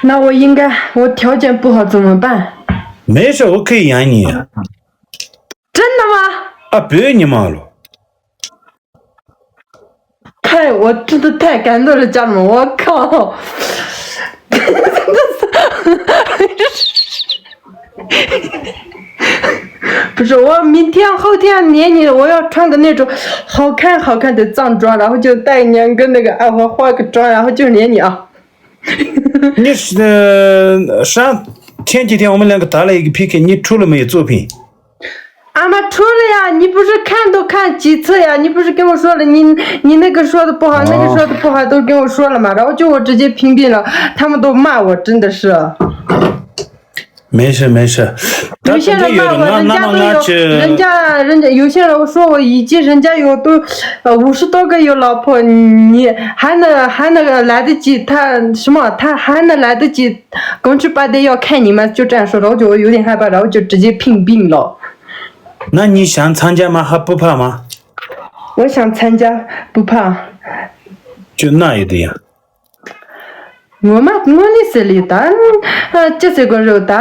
那我应该，我条件不好怎么办？ 没事，我可以养你。 真的吗？ 啊，不用你忙了。 太，我真的太感动了，家人们，我靠！ 不是，我明天后天黏你，我要穿个那种好看好看的藏装，然后就带你跟那个爱花花个妆，然后就黏你啊。 你是，呃，上前几天我们两个打了一个 P K，你出了没有作品？ 啊妈，出了呀！你不是看都看几次呀？你不是跟我说了，你你那个说的不好，那个说的不好，都跟我说了嘛。然后就我直接屏蔽了，他们都骂我，真的是。 没事没事。有些人骂我，人家都有，人家人家有些人说我已经，人家有都呃五十多个有老婆，你还能还能来得及，他什么他还能来得及，公吃八的要看你吗？就这样说，然后就我有点害怕，然后就直接屏蔽了。 那你想参加吗？还不怕吗？ 我想参加，不怕。 就那也对呀。 ངོ་མ་དངོས་གནས་ཟེར་ལེ་ད། ཨ་ཅི་ཟེར་དགོས་རེད་ད།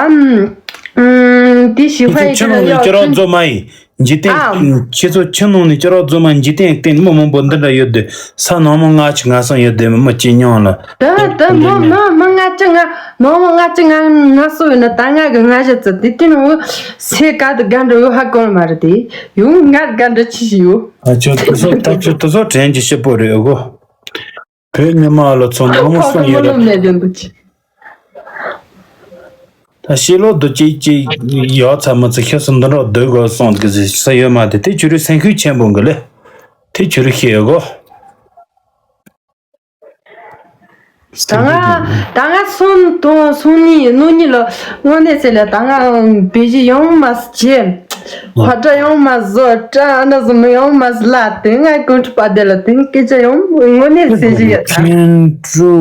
ཨུམ། དེ་ཞིག་ཁྱེད་ཚོ་ཕ་ཡི་ཁྱེད་རང་ནས་ཀྱི་རོགས་མཛོ་མ་ཡིན། འཇིག་རྟེན། ཨ། ཁྱེད་ཚོ་ཁྱིམ་ནང་ནས་ཀྱི་རོགས་མཛོ་མ་འཇིག་རྟེན་སྟེང་མི་མང་པོ་འདི་འདྲ་ཡོད་དེ། ས་ནང་མི་ལྔ་ཆ་ང་སང་ཡོད་དེ། མི་གཅིག་མཉམ་ལ། ད་ད་མི་མི་མི་ལྔ་ཆ་ང་ནང་མི་ལྔ་ཆ་ང་ང་སོ་ཡོད་ན། ད་ང་གི་ང་ཞིག་ཙི་དེ་དེ་ནང་སེ་ག་དུ་དགའ་འགྲོ་ཡོད། ཧ་གོ་མ་རེད་དེ། ཡོང་ང་དགའ་འགྲོ་ཆི་ཞིག་ཡོད། ཨ་ཅོ་དེ་ཚོ་ཐག་ཆོད་དེ་ཚོ་དྲན་གྱི་སྐྱིད་པོ་རེད་ཨོ་གོ། བོད་ཉི་མ་ལོ་ཚོ་ནང་མི་ཁོ་གསུང་ཡོད་རེད། ད་ཤེས་ལོ་དུ་ཅིག་ཅིག་ཡོད་ཚ་མི་ཚེ་ཤེས་སུ་འདི་འགྲོ་སྡོད་དགོས་སོང་གི་ཟེར་ས་ཡོད་མ་དེ། དེ་ཁྱོད་རི་སེམས་ཤུགས་ཆེན་པོ་གི་ལེ། དེ་ཁྱོད་རི་ཤེས་ཡོད་གོ། ད་ང་ད་ང་སོང་དང་སོང་ནི་ནོ་ནི་ལོ་དངོས་གནས་ཟེར་ལ། ད་ང་བེ་ཞི་ཡོང་མ་སི་ཅེ། ཁ་བཀྲ་ཡོང་མ་བཟོ། བཀྲ་ཨ་ན་བཟོ་མི་ཡོང་མ་ཟི་ལ། དེ་ང་ཀུན་ཁྲི་པ་དེ་ལ་དེ་སྐད་ཆ་ཡོང་དངོས་གནས་ཟེར་ཞིག་ཡོད། ཁྱེད་འགྲོ་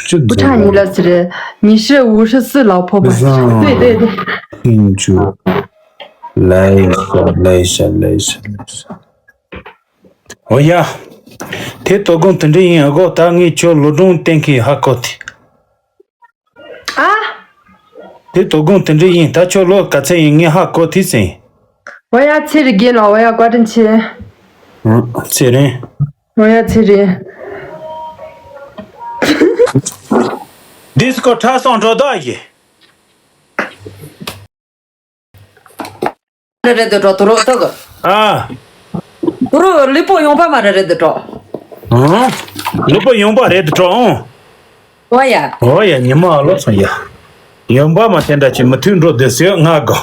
ཅི། 不差你了是你是五十四老婆吧？对对对。 ཁྱེད་འགྲོ། ལའི་ཤ་ལའི་ཤ་ལའི་ཤ་ལའི་ཤ། ཨོ་ཡ། དེ་དོ་དགོང་དེ་འདྲ་ཡིན་ཨ་གོ། ད་ངས་ཁྱོད་ལོ་སྒྲུང་བསྟན་མཁན་ཧ་གོ་དེ། ཨ། དེ་དོ་དགོང་དེ་འདྲ་ཡིན། ད་ཁྱོད་ལོ་ག་ཚད་ཡིན་ངས་ཧ་གོ་དེ་ཟིན། 我要吃的给了，我要挂进去。 ཨང་། ཚེ་རིང་། 我要吃的。 ཌི་སི་ཀོ་ཁྲ་སོང་འགྲོ་ད་ཡི། རེ་རེ་དུ་འགྲོ་དུ་རོ་ཏོ་གི། ཨ། དུ་རོ་ལུས་པོ་ཡོང་པ་མ་རེ་རེ་དུ་འགྲོ། ཨང་། ལུས་པོ་ཡོང་པ་རེ་དུ་འགྲོ་ཨང་། ཨོ་ཡ། ཨོ་ཡ། ཉི་མ་ཨ་ལོ་སོང་ཡ། ཡོང་པ་མ་དེ་འདྲ་ཅིག་མི་ཐུག་འགྲོ་དུས་སུ་ང་གོ།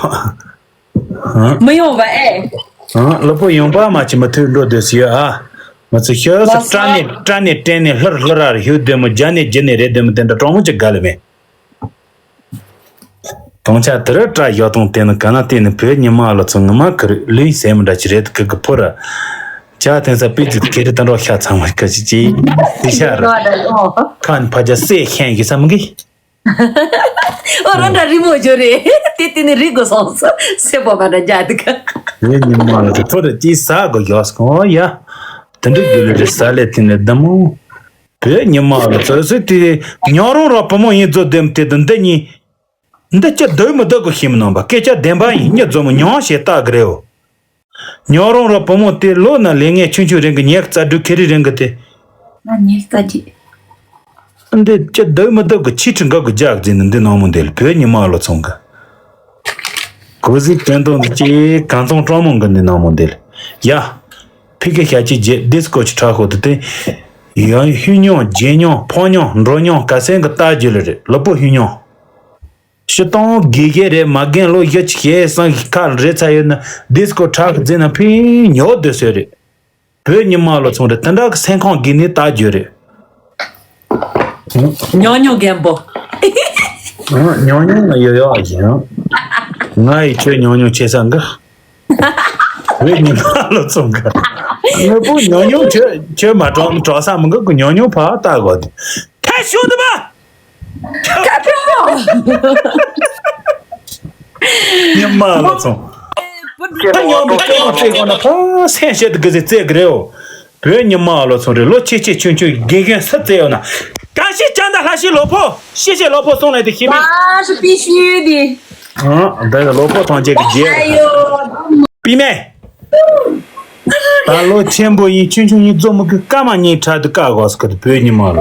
ཨང་། མི་ཡོང་བ་ཨེ། ཨང་། ལུས་པོ་ཡོང་པ་མ་ཅིག་མི་ཐུག་འགྲོ་དུས་སུ་ཨ། མི་ཚེ་ཤོད་ས་བཀྲ་ནས་བཀྲ་ནས་བཀྲ་ནས་ལྷུར་ལྷུར་ར་རེ་ཧུ་དེ་མོ་རྒྱ་ནས་རྒྱ་ནས་རེད་དེ་མོ་དེ་འདྲ་གྲོང་མོ་ཅིག་ག་ལ་མེད། དུང་ཆ་དེ་རུ་སྐྲ་ཡོ་དང་དེ་ནི་ག་ན་བལྟས་ནི་བོད་ཉི་མ་ལོ་ཚོ་ངི་མ་ཁུ་རུ་ལུས་སེམས་འདྲ་ཅི་རེད་གི་གི་ཕོ་ར། ཇ་དེང་ས་པི་ཙི་ཁེ་རི་ད་འགྲོ་ཤ་ཚང་མ་ཁ་ཅི་ཅི་དི་ཤ་ར། ཁ་ནི་ཕ་ཇ་སེ་ཤན་གི་ས་མི་གི། ཨོ་ར་འདྲ་རི་མོ་ཇོ་རེ། དེ་དེ་ནི་རི་གོ་སོང་སོ་སེ་པོ་མ་འདྲ་རྒྱ་དི་ག། བོད་ཉི་མ་ལོ་ཚོ་ཕོ་ར་ཅི་ས་གོ་ཡོ་སྐོ་ཡ། དི་འདྲི་གི་ལི་རི་ས་ལེ་དི་ནི་དི་མོ། བོད་ཉི་མ་ལ་ཚོད་ཚོད་དེ་ཉོ་རོང་ར་བུ་མོ་ཡིན་ཚོད་དེམ་དེ་དུ་འདི་གཉིས། འདི་ཅི་སྡོད་མི་སྡོད་གི་ཤེས་མི་ནང་པ་སྐད་ཆ་བདེན་པ་ཡིན་ཉི་ཚོ་མོ་ཉོ་ཞེས་བཏགས་གི་རེད་འོ། ཉོ་རོང་ར་བུ་མོ་དེ་ལོ་ན་ལས་ངན་ཆུང་ཆུང་རིང་གི་ཉེར་རྩ་དྲུག་ཁེ་རི་རིང་གི་དེ། ང་ཉེར་རྩ་གཅིག་འདི་ཅི་སྡོད་མི་སྡོད་གི་ཆི་ཁྲི་འགག་གི་རྒྱག་ཟིན་ནི་འདི་ནང་མོ་འདི་ལ་བོད་ཉི་མ་ལ་ཚོང་གི། གོ་ཟིག་དྲན་དང་འདི་ཅི་གང་ཚོང་སྤྲང་མོ་གི་འདི་ནང་མོ་འདི་ལ། ཡ། ཕི་གི་ཤ་ཅི་རྗེ་ཌི་སི་ཀོ་ཅི་ཁྲ་ཧོ་དུ་དེ། ཡང་ཧུ་ཉོང་རྗེ་ཉོང་ཕོ་ཉོང་འགྲོ་ཉོང་ག་སེང་གི་རྟ་རྒྱུ་ལ་རེད་ལོ་པོ་ཧུ་ཉོང་། ཤི་སྟོང་དགེ་རྒན་རེད་མ་རྒན་ལོ་བཞི་ཅི་ཤེས་སང་གི་ཁ་ལ་རེད་ཚ་ཡོད་ན་ཌི་སི་ཀོ་ཁྲ་གི་རྫིན་ན་ཕི་ཉོ་སྡོད་སོད་རེད། བོད་ཉི་མ་ལོ་ཚོང་རེད་དེ་འདྲ་གི་སེམས་ཁོང་དགེ་ནི་རྟ་རྒྱུ་རེད། ཉོ་ཉོ་རྒན་པོ། ཉོ་ཉོ་ང་ཡོ་ཡོ་ཨ་ཅེ། ང་ཡི་ཁྱོད་ཉོ་ཉོ་ཆེ་ས་འགའ། བོད་ཉི་མ་ལོ་ཚོང་ག་ངོ་བོ་ཉོ་ཉོ་ཁྱོད་ཁྱོད་མ་གྲོགས་གྲོགས་ས་མི་འགའ་གི་ཉོ་ཉོ་ཕ་ལྟ་གོ་དེ། ཐལ་ཤོད་དུ་མ། ཉི་མ་ལོ་ཚོང་། ད་ཉོ་མི་སྐྱེ་བོ་བརྩེ་དགོས་ན་ཕ་སེམས་བྱེད་དུ་གི་ཟེ་བརྩེ་གི་རེད་འོ། བོད་ཉི་མ་ལོ་ཚོང་རེད་ལོ་ཆེ་ཆེ་ཆུང་ཆུང་དགེ་རྒན་ས་བརྩེ་ཡོད་ན། གང་ཤེས་ཅང་ད་ལྷ་ཤེས་ལོ་ཕོ་ཤེས་ཤེས་ལོ་ཕོ་སོང་ལས་དེ་ཤེས་མེད། ཨ་ཤི་པི་ཤི་དི། ཨ་ད་ལོ་ཕོ་ཐང་ཆེ་གི་རྗེས། པི་མེ། ད་ལོ་ཆེན་པོ་ཡིན་ཆུང་ཆུང་ཡིན་རྫོ་མོ་གི་སྐར་མ་གཉིས་ཁྲ་དུ་བཀག་གོ་སི་ཁ་དུ་བོད་ཉི་མ་ལོ།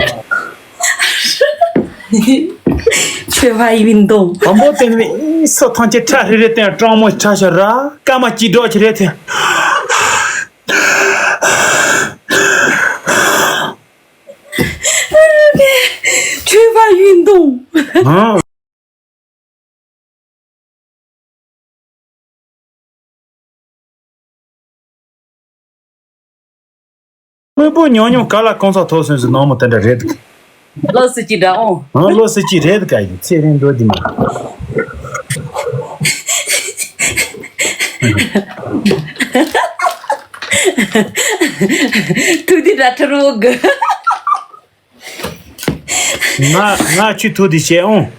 ཆོས་པ་ཡིན་དོ། བམ་པོ་དེ་ནི་སོ་ཐང་ཆེ་ཁྲ་ཧྲི་རེ་དེ་སྤྲང་མོ་ཆ་ཤ་ར་སྐར་མ་གཅིག་སྒྲོག་ཆེ་རེ་དེ། ཆོས་པ་ཡིན་དོ། ཨ། དངོས་པོ་ཉུང་ཉུང་ག་ལ་གང་ཟག་ཐོག་སོན་ཟིན་ནང་མོ་དེ་འདྲ་རེད། ལོ་སི་ཅི་འདྲ་འོང་། ཨང་ལོ་སི་ཅི་རེད་ག་ཡིན་ཚེ་རིང་འགྲོ་གི་མ། ཐུག་དེ་འདྲ་ཐུ་རུ་གི། ང་ང་ཆུ་ཐུག་དེ་བྱས་འོང་།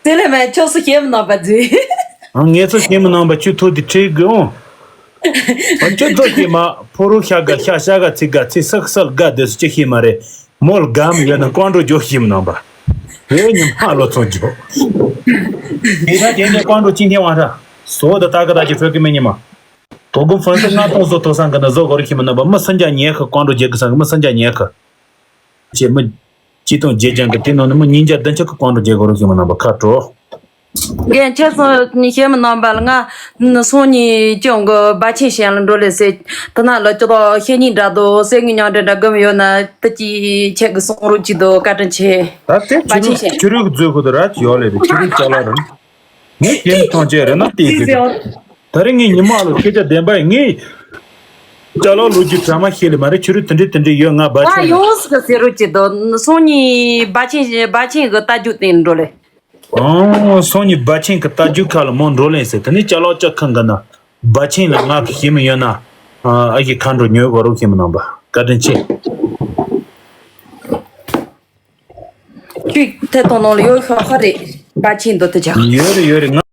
དེ་ལས་མེད་ཆོག་སུ་ཤེས་མི་ནང་པ་ཟེར། ཨང་ངས་ཚོ་ཤེས་མི་ནང་པ་ཆུ་ཐུག་དེ་ཁྲིད་དགོས་འོང་། ཨ་ཆུ་ཐུག་དེ་མ་ཕོ་རུ་ཤ་དགའ་ཤ་ཤ་དགའ་ཚིག་དགའ་ཚིག་སག་སག་དགའ་དེ་སུ་ཅི་ཤེས་མ་རེད་མོལ་དགའ་མི་ཡོད་ན་ཀོང་འགྲོ་རྒྱོ་ཤེས་མི་ནང་པ། བོད་ཉི་མ་ལོ་ཚོ་འཇོག་དེ་ད་དེ་འདྲའི་ཀོང་ཀྲོ་ཅིན་ཐེ་ཝང་ར། བཟོ་ད་ད་ག་ད་ཀྱི་ཚོད་ཀྱི་མི་ཉི་མ། དོ་དགོང་ཧྥན་སི་ལྔ་སྟོང་བཟོ་ཐོ་སང་གི་ན་བཟོ་གོ་རུ་ཁྱི་མི་རྣམ་པ་མི་སུམ་བརྒྱ་ཉེ་ཁ་ཀོང་ཀྲོ་རྒྱག་གི་སང་གི་མི་སུམ་བརྒྱ་ཉེ་ཁ། ཅེས་མི། ཅི་དང་རྗེས་ཀྱང་གི་དེ་ནང་ནས་མི་ཉིས་བརྒྱ་བདུན་ཅུ་གི་ཀོང་ཀྲོ་རྒྱག་གོ་རུ་ཁྱི་མི་རྣམ་པ་ཁ་དྲོ། རྒན་ཁྱེད་ཚོ་ནི་ཤེས་མི་རྣམ་པ་ལ་ང་ནི་སང་ཉིན་ཅང་གི་སྦ་ཆེན་ཞལ་ལ་འགྲོ་ལེ་ཟེར། དེ་ན་ལ་ཅི་ད་ཤེས་ཉིན་འདྲ་དོ་སེ་ངི་ཉང་འདྲ་འདྲ་གམ་ཡོད་ན་དེ་ཅི་ཁྱེད་ཀྱི་སོང་རུ་ཅི་དོ་བཀའ་དྲིན་ཆེ། ད་དེ་སྦ་ཆེན་ཞལ། ཆུ་རུག་མཛོད་ཁུ་དུ་ར་ཅི་ཡོད་ལེ་རེད། ཆུ་རུག་ཅ་ལག་རེད། ངས་ཁྱེད་ཐོང་ཅེས་རེད་ན་ལྟས་ཀྱི་རེད། ད་རེས་ངས་ཉི་མ་ལོ་ཁྱེད་ཅག་བདེན་པ་ཡིན་ངས། ཅ་ལག་ལོ་རྒྱུས་གྲ་མ་ཤེས་ལེ་མ་རེད། ཆུ་རུག་དེ་འདྲས་དེ་འདྲས་ཡོད་ང་སྦ་ཆེན་ང་ཡོངས་སུ་ཟེར་རོ་ཅི་དོ་སང་ཉིན་སྦ་ཆེན་སྦ་ཆེན་གི་རྟ་རྒྱུག་སྟེང་འགྲོ་ལེ། ཨོ་སང་ཉིན་སྦ་ཆེན་གི་རྟ་རྒྱུག་ཁ་ལ་མོ་འགྲོ་ལེ་ཟེར། དེ་ནས་ཅ་ལག་ཅག་ཁང་གི་ན་སྦ་ཆེན་ལ་ང་གི་ཤེས་མི་ཡོད་ན། ཨ་ཡི་ཁ་འགྲོ་ཉོས་གོ་རོགས་ཤེས་མི་རྣམ་པ་བཀའ་དྲིན་ཆེ། ཁྱོད་ཐད་གཏོང་ནང་ལ་ཡོད་ཤོག་ཁ་རེད། སྦ་ཆེན་འདོད་དུ་ཆགས། ཡོད་རེད་ཡོད་རེད་ང་།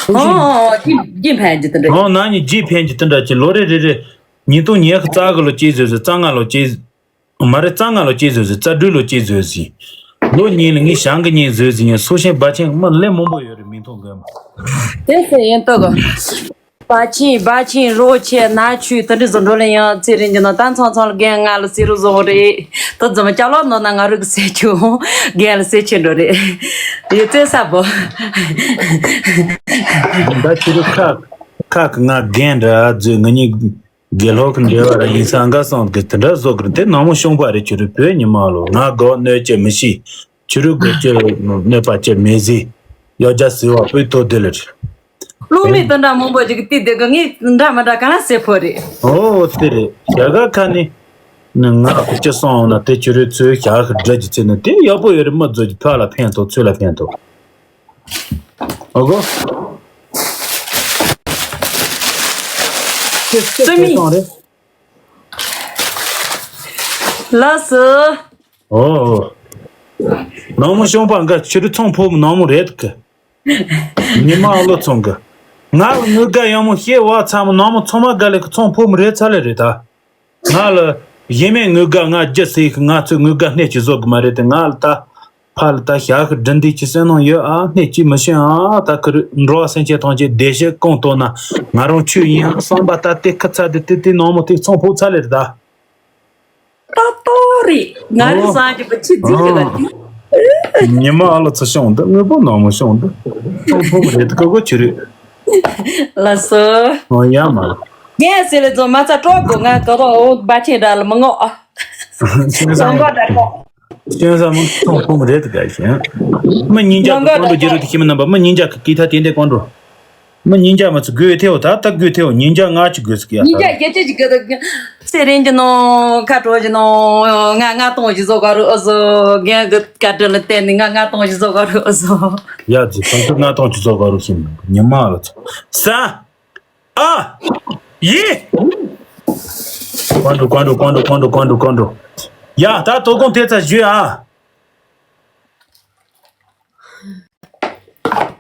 ཨོ་ཨོ་ཨོ་ཅི་ཅི་ཕན་གྱི་དེ་འདྲ། ཨོ་ན་ནི་ཅི་ཕན་གྱི་དེ་འདྲ་ཅི་ལོ་རེ་རེ་རེ། ཉིས་སྟོང་ཉི་ཤུ་རྩ་དགུ་ལོ་ཅི་བཟོས་ཟེར་རྩ་ལྔ་ལོ་ཅི། མ་རེད་རྩ་ལྔ་ལོ་ཅི་བཟོས་ཟེར་རྩ་དྲུག་ལོ་ཅི་བཟོས་ཟིན། ལོ་གཉིས་ལ་ངས་ཞང་གི་གཉིས་བཟོས་ཟིན་ཡང་སུ་ཤེས་སྦ་ཆེན་མ་ལས་མང་པོ་ཡོད་རེད་མི་མཐོང་གི་མ། དེ་ཟེར་ཡིན་ཏོ་གི། སྦ་ཆེན་སྦ་ཆེན་རོགས་ཆེ་ན་ཆུ་དེ་འདྲ་བཟོ་འགྲོ་ལེ་ཡང་ཚེ་རིང་གི་ནང་ད་ཚང་ཚང་ལ་རྒན་ང་ལ་ཟེར་རོ་བཟོ་རེད། དེ་ཚོ་མ་ཅ་ལག་ནོར་ན་ང་རུ་གི་ཟེར་ཆུ་རྒན་ལ་ཟེར་ཆེ་འགྲོ་རེད། ཡོད་ཚེ་ས་བོ། ད་ཁྱེད་རུ་ཁ་ཁ་གི་ང་རྒན་འདྲ་བཟོས་ང་གཉིས། དགེ་སློང་གི་འབྲེལ་བ་ར་ཡིན་ས་འགའ་སོང་གི་དེ་འདྲ་བཟོ་གི་རེད་དེ་ནང་མོ་གཤོང་པ་རེད་ཁྱོད་རེད་བོད་ཉི་མ་ལོ་ང་དགོ་གནོད་བྱེད་མི་ཤེས། ཁྱོད་རེད་དགོ་ཁྱོད་གནོད་པ་བྱེད་མི་ཟིན། ཡོ་རྒྱ་ཟིལ་བ་སྤུས་མཐོ་དེ་ལ་རེད། བློ་མི་དེ་འདྲ་མང་པོ་ཅིག་གི་དེ་དེ་གི་ངས་འདྲ་མི་འདྲ་གང་ལ་སེ་ཕོ་རེད། ཨོ་དེ་རེད་ཞག་ག་ཁ་ནི། ནི་ང་གི་ཅི་སོང་ན་དེ་ཁྱོད་རེད་ཚོས་ཞག་གི་འདྲ་ཅི་ཚེ་ནི་དེ་ཡག་པོ་ཡོད་རེད་མི་བཟོ་ཅི་ཕ་ལ་ཕན་ཐོགས་ཚོས་ལ་ཕན་ཐོགས། ཨོ་གོ། ཁྱེད་ཁྱེད་རྩོད་མི། ཁྱེད་སོང་རེད། ལགས་སོ། ཨོ། ནང་མོ་གཤོང་པ་འགའ་ཕྱི་རུ་ཚོང་ཕོ་མོ་ནང་མོ་རེད་གི། ཉི་མ་ཨ་ལོ་ཚོང་གི། ང་ལ་དངུལ་དགའ་ཡང་མོ་ཤེས་བ་ཚ་མོ་ནང་མོ་ཚོང་མ་དགའ་ལེ་གི་ཚོང་ཕོ་མོ་རེད་ཚ་ལེ་རེད་ད། ང་ལ། གཞན་མའི་དངུལ་དགའ་ང་རྒྱུ་སྲིད་གི་ང་ཚོའི་དངུལ་དགའ་སྣེ་གཅིག་བཟོ་གི་མ་རེད་དེ་ང་ལ་ད། ཕ་ལ་ད་ཞག་གི་སྒྲིན་འདི་ཅི་སེམས་ནང་ཡོད་ཨ་སྣེ་གཅིག་མི་ཤེས་ཨ་ད་ཁི་རི་འགྲོ་བ་སེམས་ཅན་ཐམས་ཅད་བདེ་གཤེགས་སྐོང་ཐོག་ན་ང་རང་ཆོས་ཡིན་ཨ་བསམ་པ་ད་དེ་ཁི་ཚ་དེ་དེ་དེ་ནང་མོ་དེ་ཚོང་ཕོ་ཚ་ལེ་རེད་ད། ཏོག་ཏོག་རེད། ང་རི་ཨོ། སང་གི་པ་ཆི་ཟིག་གི་ལ་ཨོ། ཉི་མ་ཨ་ལོ་ཚོ་ཤོང་འདི་དངོས་པོ་ནང་མོ་ཤོང་འདི་ཚོང་ཕོ་མོ་རེད་ཀ་གོ་ཆི་རེད། ལགས་སོ། ཨོ་ཡ་མ། ངས་ཟེར་ལེ་ཚོ་མ་ཚ་སྤྲོ་དགོ་ང་ག་པ་འོ་སྦ་ཆེན་འདྲ་ལ་མི་ངོ་ཨ། ཤིང་བཟང་མོ་ལོང་པ་འདྲ་ཁོ། ཤིང་བཟང་མོ་ཚོང་ཕོ་མོ་རེད་ཀ་ཞེ། མི་ཉིན་རྒྱ་ལོང་གི་པ་ཀོང་འདྲ་འདྲ་རྒྱུ་རུ་ཁོ། དེ་ཤི་མི་རྣམ་པ་མི་ཉིན་རྒྱ་གི་ཀི་ཐ་དེ་འདྲ་ཀོང་འདྲ། མི་ཉིན་རྒྱ་མ་ཚུ་དགོས་ཐེའོ་ད་ལྟ་དགོས་ཐེའོ་ཉིན་རྒྱ་ང་ཅི་དགོས་ཟེར་གི་ཡ་ད། ཉིན་རྒྱ་རྒྱ་ཅི་ཅི་དགོས་ད། ཚེ་རིང་གི་ནོ་ཁ་གྲོ་གི་ནོ་ང་ང་གཏོང་ཞིག་བཟོ་ག་རུ་ཨོ་བཟོ་རྒན་གི་བཀའ་དྲིན་ལ་བརྟེན་ནས་ང་ང་གཏོང་ཞིག་བཟོ་ག་རུ་ཨོ་བཟོ། ཡ་ཛི་ཁོང་ཚོ་ང་གཏོང་ཞིག་བཟོ་ག་རུ་ཤིང་ཉི་མ་ལ་ཚོ་ས་ཨ་ཡི། ཀོང་འགྲོ་ཀོང་འགྲོ་ཀོང་འགྲོ་ཀོང་འགྲོ་ཀོང་འགྲོ་ཀོང་འགྲོ། ཡ་ད་དོ་དགོང་དེ་ཚ་ཞུས་ཨ།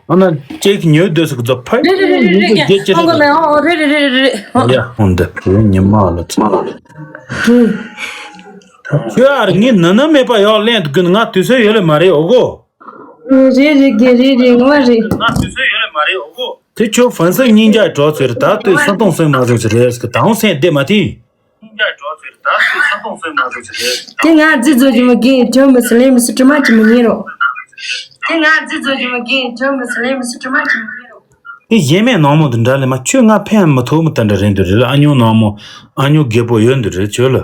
ཨ་ན་ཅེག་ཉོས་སྡོད་ཟིག་ཛོ་ཕ། རེད་རེད་རེད་རེད་རེད་རྒན། ཁོང་གི་ལན་ཨོ་རེད་རེད་རེད་རེད་ཨོ། ཡ་ཧོན་དེ་བུ་ཉི་མ་ལ་ཚ། ཁྱོད་ཨར་ངའི་ནི་ནི་མེད་པ་ཡོག་ལན་དུ་གུན་ང་དུས་ཚོད་ཡོད་ལེ་མ་རེད་ཨོ་གོ། རེད་རེད་རྒན་རེད་རེད་ངོ་རེད། ང་དུས་ཚོད་ཡོད་ལེ་མ་རེད་ཨོ་གོ། དེ་ཁྱོད་ཧྥན་སི་ཉིན་རྒྱ་གྲོགས་ཚོད་རེད་ད་དུས་སུ་གཏོང་སོན་མ་བཟོ་ཚོད་རེད་ཟིག་དང་སེན་བདེ་མ་དེ། དེ་ང་རྫི་བཟོ་རྒྱུ་མི་དགོས་ཁྱོད་མི་སི་ལེ་མི་སི་དྲི་མ་ཅི་མི་ཉན་རོགས། དེ་ང་རྫི་བཟོ་རྒྱུ་མི་དགོས་ཁྱོད་མི་སི་ལེ་མི་སི་དྲི་མ་ཅི་མི་ཉན་རོགས། དེ་གཞན་མའི་ནང་མོ་དུ་འདྲ་ལེ་མ་ཁྱོད་ང་ཕན་མི་ཐོགས་མི་ལྟ་འདྲ་རེད་འདུག་རེད་ཨ་ཉོ་ནང་མོ་ཨ་ཉོ་རྒད་པོ་ཡོད་འདུག་རེད་ཁྱོད་ལ།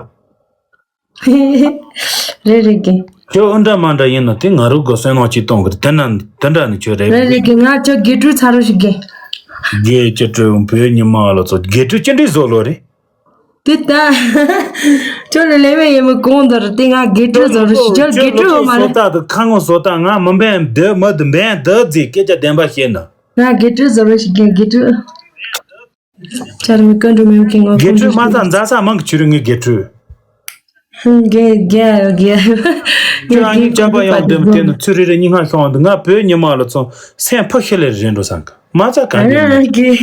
རེད་རེད་རྒན། ཁྱོད་ཨུ་འདྲ་མ་འདྲ་ཡིན་ན་དེ་ང་རུ་གོ་སོན་ནང་ཅི་གཏོང་གི་དེ་འདྲ་དེ་འདྲ་ནི་ཁྱོད་རེད། རེད་རེད་རྒན་ང་ཁྱོད་དགེ་ཕྲུག་ཚ་རུ་ཞིག་རྒན། དགེ་ཅི་སྤྲོད་བོད་ཉི་མ་ལ་ཚོ་དགེ་ཕྲུག་ཅི་འདྲའི་བཟོ་ལོ་རེད། དེ་ལྟ། ཁྱོད་ལ་ལས་མེད་ཡིན་མི་གོང་དུ་རུ་དེ་ང་དགེ་ཕྲུག་བཟོ་རུ་ཞིག་ཁྱོད་དགེ་ཕྲུག་མ་རེད། ཁྱོད་སོ་ཏ་དུ་ཁ་ངོ་སོ་ཏ་ང་མི་འབན་འདི་མི་འདི་འབན་འདི་ཟིག་སྐད་ཆ་བདེན་པ་བཤད་ན། ང་དགེ་ཕྲུག་བཟོ་རུ་ཞིག་རྒན་དགེ་ཕྲུག་ཆར་མི་ཀོན་འགྲོ་མེད་མཁན་ངོ་དགེ་ཕྲུག་མ་ས་འཛའ་ས་མང་གི་ཆུ་རུ་ངའི་དགེ་ཕྲུག་རྒན་རྒན་རྒན། ཁྱོད་རང་གི་སྐྱོན་པ་ཡང་འདེམས་དེ་ནི་ཚུར་རེ་རེ་སྙིང་ཁ་ཤོང་འདུག་ང་བོད་ཉི་མ་ལ་ཚོ་སེམས་ཕུ་ཤི་ལེ་རེད་འགྲོ་སང་གི་མ་ཚ་ག་འདྲ་ཡིན། རྒན།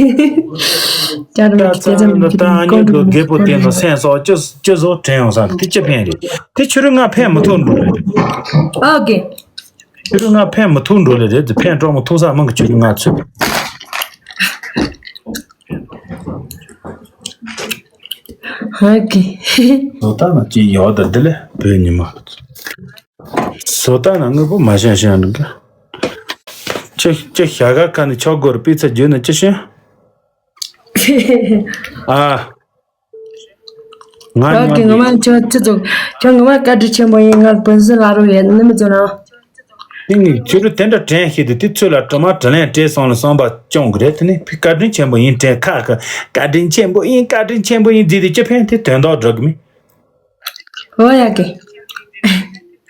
ད་ཚ་ནི་ད་ཨ་ཉོ་དུ་རྒད་པོ་དེ་ནི་སེམས་སོགས་ཅི་ཅི་བཟོ་དྲན་ཡོང་སང་གི་དེ་ཅི་ཕན་རེད། དེ་ཕྱི་རུ་ང་ཕན་མི་ཐོགས་འགྲོ་རེད། ཨོ་རྒན། ཕྱི་རུ་ང་ཕན་མི་ཐོགས་འགྲོ་ལེ་རེད། དེ་ཕན་གྲོགས་མི་ཐོགས་ས་མང་གི་ཕྱི་རུ་ང་ཚོད། ཧ་གི། བཟོ་ལྟ་ན་ཅི་ཡོད་ད་འདི་ལས་བོད་ཉི་མ། བཟོ་ལྟ་ན་དངོས་པོ་མ་ཤེས་ཤེས་འདུག་ཅི་ཅི་ཞྭ་ག་ཁ་ནས་ཆོག་གོ་ར་པི་ཚ་བརྗོད་ན་ཅི་ཤེས། ཨ། ང་ང་གི་ང་མ་ཁྱོད་ཅི་ཙོག་ཁྱོད་ང་མ་བཀའ་དྲིན་ཆེན་པོ་ཡིན། ང་བུན་སྲིད་ལ་རོ་ཡེ་ནི་མི་ཙོ་ན། ཏིང་ངེ་ཁྱོད་རུ་དེ་འདྲ་དྲན་ཤེས་དུས་དེ་ཚོད་ལ་དྲི་མ་དྲི་ལན་སྤྲད་སོང་ལ་བསམ་པ་སྐྱོང་གི་རེད། དེ་ནི་ཕི་བཀའ་དྲིན་ཆེན་པོ་ཡིན་དྲན་ཁ་ཁ་བཀའ་དྲིན་ཆེན་པོ་ཡིན། བཀའ་དྲིན་ཆེན་པོ་ཡིན་བརྫིས་ཏེ་ཅི་ཕན་དེ་དོན་དག་འགྲོ་གི་མིན། འོ་ཡ་གི།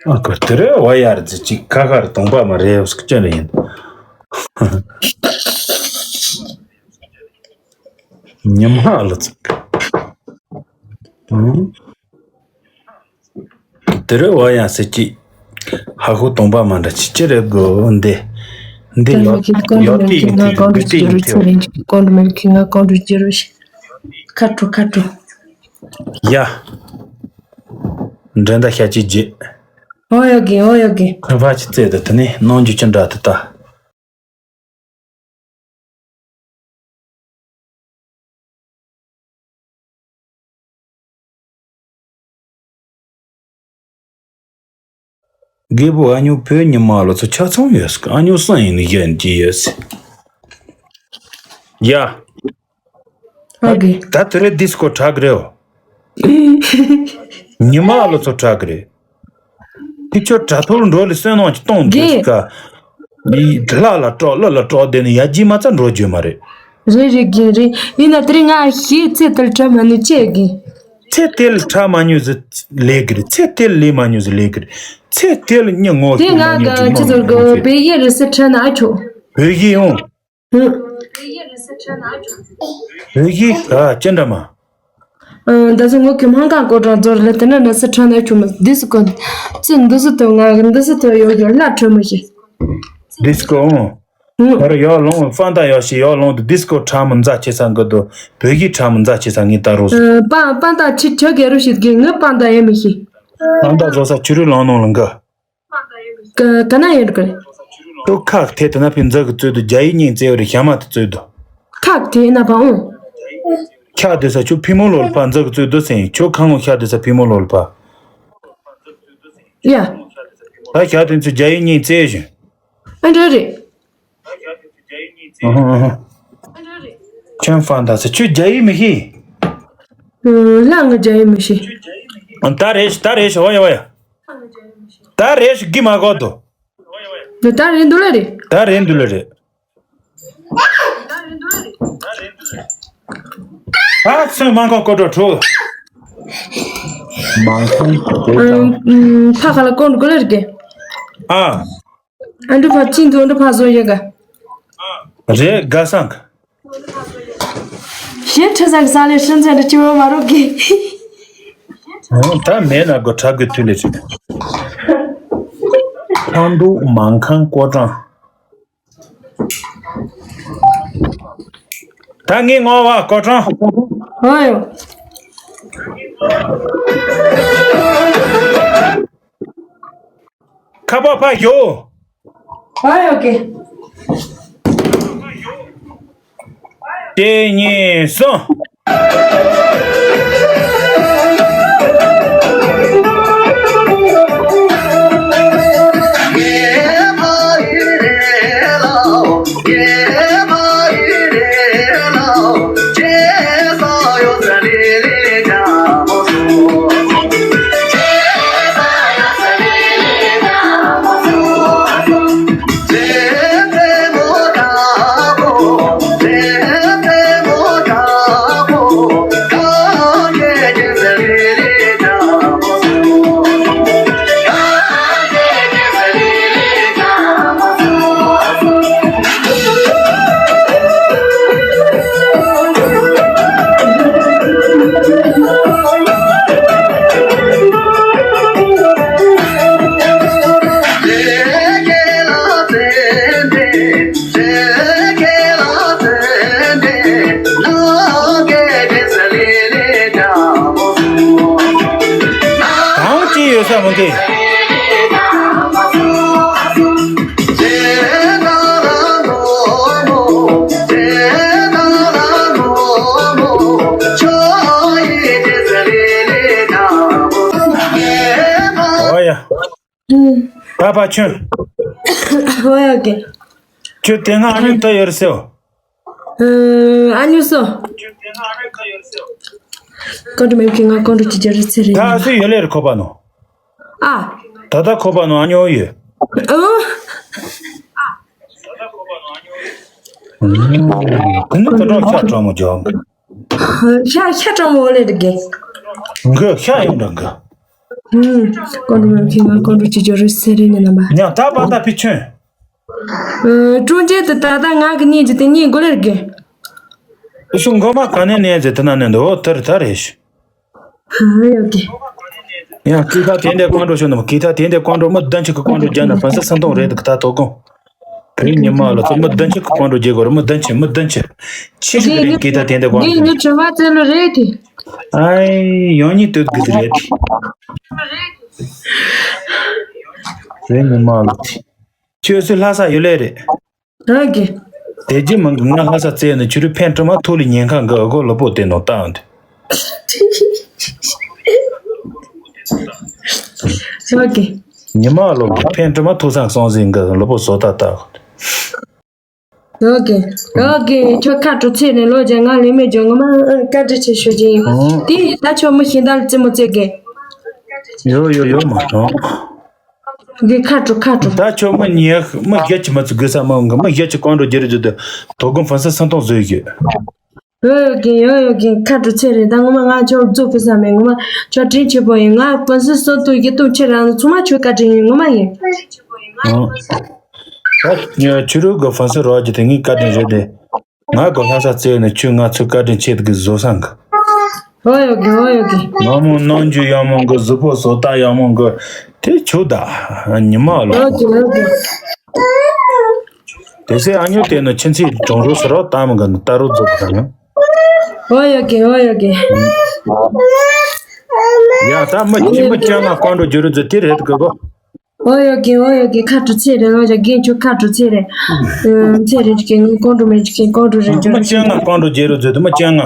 ཨ་ཁོ་དེ་རེད། འོ་ཡ་རེད་ཅིག་ཁ་ཁ་རེད། དོང་པ་མ་རེད་སྐྱོན་རེ་ཡིན། ཉི་མ་ལ་ཚིག་དེ་རེད། འོ་ཡ་ཟེར་གྱིས། ཧ་ཧུ་སྟོང་པ་མ་འདྲ་ཅི་ཅི་རེད་གོ་འདི། འདི་ཡོད་ཡོད་དེ་ཡིན་དེ་འདི་དེ་ཡིན་དེ། གོང་དུ་མེད་མཁན་ང་གོང་དུ་བསྒྱུར་རོ་ཤིག་ཁ་དྲོ་ཁ་དྲོ། ཡ། འགྲན་ཟླ་ཤ་ཅིག་རྗེ། འོ་ཡོད་གི་འོ་ཡོད་གི། ཁ་བ་ཅི་བཙལ་དུ་དེ་ནི་གནང་རྒྱུ་ཅི་འདྲ་དུ་ལྟ། རྒད་པོ་ཨ་ཉོ་བོད་ཉི་མ་ལོ་ཚོ་ཆ་ཚང་ཡོད་སི་ཨ་ཉོ་སང་ཡིན་ནི་ཡན་གྱི་ཡོད་སི། ཡ། ཨ་གི། ད་དེ་རེད་ཌི་སི་ཀོ་དྲག་རེད། ཉི་མ་ལོ་ཚོ་དྲག་གི་རེད། ཁྱི་ཆོ་དྲ་ཐོག་འགྲོ་ལ་བསོད་ནམས་ཀྱི་གཏོང་དགོས་ཀ་ལྷ་ལ་སྤྲོག་ཀླུ་ལ་སྤྲོག་བསྡད་ནས་ཡ་རྒྱུས་མ་རྩ་འགྲོ་རྒྱུ་མ་རེད། རེད་རེད་རྒན་རེད། ཡིན་ན་དེ་རིང་ང་ཞེས་ཚེ་དེར་ཁྲ་མ་ནུས་ཅེས་རྒན། ཚེ་དེ་ལ་ཁྲ་མ་ཉུས་ཟི་ལས་གི་རེད། ཚེ་དེ་ལ་ལས་མ་ཉུས་ཟི་ལས་གི་རེད། ཚེ་དེ་ལ་མྱི་ངོ་དེ་ཤེས་མ་ང་ཉུས་གི་ཟི་ཅི་ངོ་ཟེར་ཉུས་གི་གོ་ཟེར། བོད་ཡིག་རེད་ཟེར་ཁྲ་ན་ཨ་ཆོག་བོད་ཡིག་ཡོང་། ཧུ། བོད་ཡིག་ག་ཅི་འདྲ་མ། ཨ། ད་ཚོ་ངོ་གི་སྨན་ཁང་སྐོར་གྲངས་ཚོར་ལ་དེ་ན་ན་སི་ཁྲ་ན་ཆུ་མ་འདི་སི་ཀོ། ཙི་འདི་སི་ཏོ་ང་གི་འདི་སི་ཏོ་ཡོ་ཡོ་ལ་ཁྲོ་མ་ཤི། ཌི་སི་ཀོ་ཨང་། ཨང་། ཁོ་ར་ཡོ་ལོང་ཧྥང་ཏ་ཡོ་ཤི་ཡོ་ལོང་དུ་ཌི་སི་ཀོ་ཁྲ་མ་མཛའ་ཆེ་ས་འགི་དོ། བོད་ཡིག་ཁྲ་མ་མཛའ་ཆེ་ས་ངི་ཏ་རོ་སི། ཨ། པང་པང་ཏ་ཆི་ཆོ་གེ་རུ་ཤི་གི་ངི་པང་ཏ་ཡེ་མི་ཤི། ཧྥང་ཏ་བཟོ་ས་ཆུ་རུ་ལོང་ནོ་ལ་འགི། ག་ག་ན་ཡོད་གི། ཁྱོད་ཁག་ཐེ་དེ་ན་ཕི་འཛག་གི་བཙོས་དུ་རྒྱ་ཡིག་སྙིང་བཙལ་བ་རེ་ཞྭ་མ་དེ་བཙོས་དུ། ཁག་ཐེ་ན་ཕ་འོང་། ཁྱག་དེ་ས་ཁྱོད་ཕི་མོ་ལོ་ལ་ཕ་འཛག་གི་བཙོས་དུ་སེང་ཁྱོད་ཁ་ངོ་ཤ་དེ་ས་ཕི་མོ་ལོ་ལ་ཕ། ཡ། ད་ཞྭ་དེ་ཚོ་རྒྱ་ཡིག་སྙིང་བཙལ་བཞིན། ཨ་འདྲ་རེད། ཨ་ཧ་ཨ་ཧ། ཁྱོད་ཧྥང་ཏ་ས་ཁྱོད་རྒྱ་ཡིག་མི་ཤེས། ལ་ང་རྒྱ་ཡིག་མི་ཤེས། ད་རེས་ད་རེས་ཨོ་ཡ་ཨོ་ཡ། ད་རེས་གི་མ་གོ་དོ། ད་རེས་འདུག་ལ་རེད། ད་རེས་འདུག་ལ་རེད། ད་ཚོད་མང་ཁང་ཀོ་ཏྲ་ཁྲོ། མང་ཁང་ཀོ་ཏྲ། ཕ་ཁ་ལ་ཀོང་དགོ་ལ་རེད་གི། ཨ། ཨ་འདྲ་ཕ་ཅིན་དུ་འདྲ་ཕ་བཟོ་ཡོད་ག། རེད་ག་སང་ག། གཞན་ཁྲི་ཟ་གི་ས་ལས་ཧྲིན་ཚན་དུ་ཅི་བ་མ་རོག་གི། ད་མེད་ན་གོ་ཁྲག་གི་མཐུ་ལས་ཆེ། ཁང་དུ་མང་ཁང་ཀོ་ཀྲང་། ད་ངས་ངོ་བ་ཀོ་ཀྲང་། ཨོ་ཡོ། ཁ་པ་ཕ་ཡོ། ཨོ་ཡོ་ཀེ། དེ་གཉིས་སོང་། གང་ཅི་ཡོད་ས་མི་འདུག་ཨོ་ཡ། ཨུམ། པ་པ་ཁྱོད། ཨོ་ཡ་གི། ཁྱོད་དེ་སྔ་ཨ་ནི་ད་ཡོད་སེ། ཨུམ། ཨ་ནི་སོ། ཀོན་ཀྲུ་མེམ་གི་ང་ཀོན་ཀྲུ་ཅི་ཅི་རི་ཚེ་རེད། ད་སུ་ཡོད་ལེ་རེ་ཁོ་པ་ནོ། ཨ། ད་ད་ཁོ་པ་ནོ་ཨ་ཉོ་ཡོད། ཨུམ། ཁོ་ནི་ད་གྲོགས་ཤ་གྲོགས་མོ་ཇོ། ཤ་ཤ་གྲོགས་མོ་ལེ་རེ་གི། འགོ་ཤ་ཡོང་འདྲ་འགོ། ཨུམ། ཀོན་ཀྲུ་མེམ་གི་ང་ཀོན་ཀྲུ་ཅི་ཅི་རི་ཚེ་རེད་ནི་ལ་མ། ཉ་ད་པ་ད་ཕི་ཆོན། ཨུམ། ཀྲུང་ཅན་དུ་ད་ལྟ་ང་གི་གཉིས་ཀྱི་དེ་གཉིས་དགོས་ལེར་གི། ཨུ་ཤུ་མགོ་མ་ག་ནས་ནས་ཟེར་དེ་ན་ནས་འདུག་ཨོ་ཐར་ཐར་རེ་ཤི། ཧ་ཡོད་གི། ཡང་ཀི་ཐ་དེ་འདྲ་ཀོང་འགྲོ་ཤོད་ནམ་ཀི་ཐ་དེ་འདྲ་ཀོང་འགྲོ་མི་བདུན་ཅིག་གི་ཀོང་འགྲོ་རྒྱབ་ན་ཕན་ས་སན་ཏོང་རེད་འདུག་ད་དོ་དགོང་། བོད་ཉི་མ་ལ་ཚོ་མི་བདུན་ཅིག་གི་ཀོང་འགྲོ་རྒྱག་དགོས་རེད། མི་བདུན་ཅིག་མི་བདུན་ཅིག་ཕྱི་ཞིག་རེད། ཀི་ཐ་དེ་འདྲ་ཀོང་འགྲོ། ངས་ངའི་དྲི་བ་བཙལ་ལོ་རེད་དེ། ཨའི་ཡང་ཉིད་དུ་གི་རེད་དེ། བོད་ཉི་མ་ལ་དེ། ཁྱོད་ཚོའི་ལྷ་ས་ཡོད་ལེ་རེད། རང་གི། དེ་རྗེས་མང་གི་ང་ལྷ་ས་བཙལ་ནས་ཁྱོད་རི་ཕན་དྲི་མ་ཐོག་ལས་ཉེན་ཁ་འགའ་གོ་ལོ་པོ་དེ་ནོ་ལྟ་འདི། རང་གི། ཉི་མ་ལོ་ཕན་དྲི་མ་ཐོག་སང་སོང་ཟིན་འགའ་ལོ་པོ་བཟོ་ལྟ་ལྟ། རང་གི། རང་གི་ཁྱོད་ཁ་དྲོ་ཚེ་རིང་ལོ་རྒྱ་ང་ལས་མེད་ཇོ་ངོ་མ་བཀའ་དྲིན་ཆེ་ཞུ་རྒྱུ་ཡིན། ཨང་། དེ་ཡིན་ད་ཁྱོད་མི་ཤེས་ད་ལ་རྩེད་མོ་རྩེ་གི། ཡོ་ཡོ་ཡོ་མ་རང་། འདི་ཁ་དྲོ་ཁ་དྲོ། ད་ཁྱོད་མི་ཉེ་མི་བརྒྱད་ཅིག་མ་ཚུགས་དགོས་ས་མ་འོང་གི། མི་བརྒྱད་ཅིག་ཀོང་འགྲོ་རྒྱ་རི་རྒྱུ་དུ་དོ་དགོང་ཕན་ས་སན་ཏོང་བཟོས་ཡོད། ཡོད་ཡོད་གི་ཡོད་ཡོད་གི་ཁ་དྲོ་ཚེ་རིང་ད་ངོ་མ་ང་ཁྱོད་རྫོགས་ཕུད་ས་མེད། ངོ་མ་ཁྱོད་དྲིན་ཆེ་པོ་ཡིན། ང་ཕན་ས་སན་ཏོང་ཡིད་ཏོང་ཁྱེད་རང་ཚང་མ་ཁྱོད་བཀའ་དྲིན་ཡིན་ངོ་མ་ཡིན། ཨང་། ད་ཁྱོད་རུ་གི་ཕན་ས་རོ་རྒྱུ་དེ་ངའི་བཀའ་དྲིན་རེད་དེ། ང་གི་ལྷ་ས་བཙལ་ནས་ཁྱོད་ང་ཚོའི་བཀའ་དྲིན་ཆེ་གི་བཟོ་སང་གི། ཨོ་ཡོད་གི་ཨོ་ཡོད་གི། ང་མོ་ནང་རྒྱུ་ཡག་མོ་གི་གཟུགས་པོ་བཟོ་ལྟ་ཡག་མོ་གི། དེ་ཁྱོད་ད་ཉི་མ་ལོ། ཨོ་གི་ཨོ་གི། དེ་སེ་ཨ་ཉོ་དེ་ནི་ཁྱིམ་མཚེས་གྲོང་རོ་སི་རོ་ལྟ་མོ་གི་ནི་ལྟ་རོ་རྫོགས་གི་ཡང་། ཨོ་ཡོད་གི་ཨོ་ཡོད་གི། ཡ་ད་མི་གཅིག་མི་བཅོ་ལྔ་ཀོང་འགྲོ་རྒྱུ་རུ་རྫོགས་དེ་རེད་གི་གོ། ཨོ་ཡོད་གི་ཨོ་ཡོད་གི། ཁ་དྲོ་ཚེ་རིང་ལོ་རྒྱ་རྒན་ཁྱོད་ཁ་དྲོ་ཚེ་རིང་། ཚེ་རིང་གི་ངའི་ཀོང་འགྲོ་མེད་ཀི་ཀོང་འགྲོ་རེད་རྒྱུ་རུ་ཚེ་རིང་། མི་བཅོ་ལྔ་ཀོང་འགྲོ་རྒྱུ་རུ་རྫོགས་དེ་མི་བཅོ་ལྔ།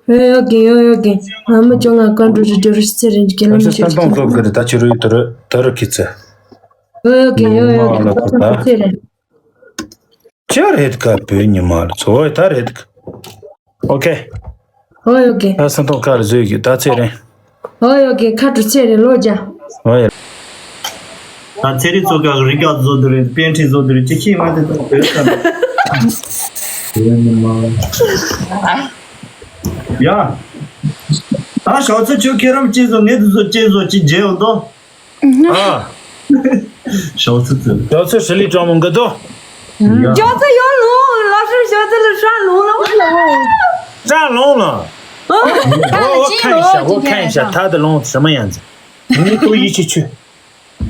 ཡོད་ཡོད་གི་ཡོད་ཡོད་གི། ང་མི་བཅོ་ལྔ་ཀོང་འགྲོ་རེད་རྒྱུ་རུ་ཚེ་རིང་གི་ལོ་མི་ཁྱོད་ཚེ་རིང་གི། ད་ཁྱོད་རུ་ཡོད་དོ་རུ་དོ་རུ་ཁི་ཚེ། ཡོད་ཡོད་གི་ཡོད་ཡོད་གི། ཁ་དྲོ་ཚེ་རིང་། ཅི་རེད་ག་བོད་ཉི་མ་ལ་ཚོ་ད་རེད་ག། ཨོ་ཁེ། ཨོ་ཡོད་གི། ད་སེམས་ཐོག་ཁ་ལ་བཟོས་གི་ད་ཚེ་རིང་། ཨོ་ཡོད་གི་ཁ་དྲོ་ཚེ་རིང་ལོ་རྒྱ། ཨོ་ཡ། ད་ཚེ་རིང་ཚོ་ག་རི་ག་བཟོ་དུ་རེད། པན་ཁྲི་བཟོ་དུ་རེད། ཅི་ཤེས་མ་དེ་ད་བོད་ས་བོད་ཉི་མ། ཡ། ད་ཞོགས་ཚོ་ཁྱོད་ཁྱེད་རང་ཅི་བཟོ་ངེད་དུ་བཟོ་ཅི་བཟོ་ཅི་བརྗེད་འོང་དོ། ཨ། ཞའོ་ཙི་ཙི། ཞའོ་ཙི་ཧྲི་ལི་ཀྲང་མོ་འགི་དོ། ཞའོ་ཙི་ཡོད་ལོ། ལགས་སོ་ཞའོ་ཙི་ལ་ཧྲ་ལོང་ལོ་ལོ། ཧྲ་ལོང་ལོ། ཨོ། ཨོ་ཁན་ཤ་ཨོ་ཁན་ཤ། ད་དུ་ལོང་ཧྲི་མ་ཡང་ཙི། ངའི་ཏོ་ཡི་ཆི་ཆུ།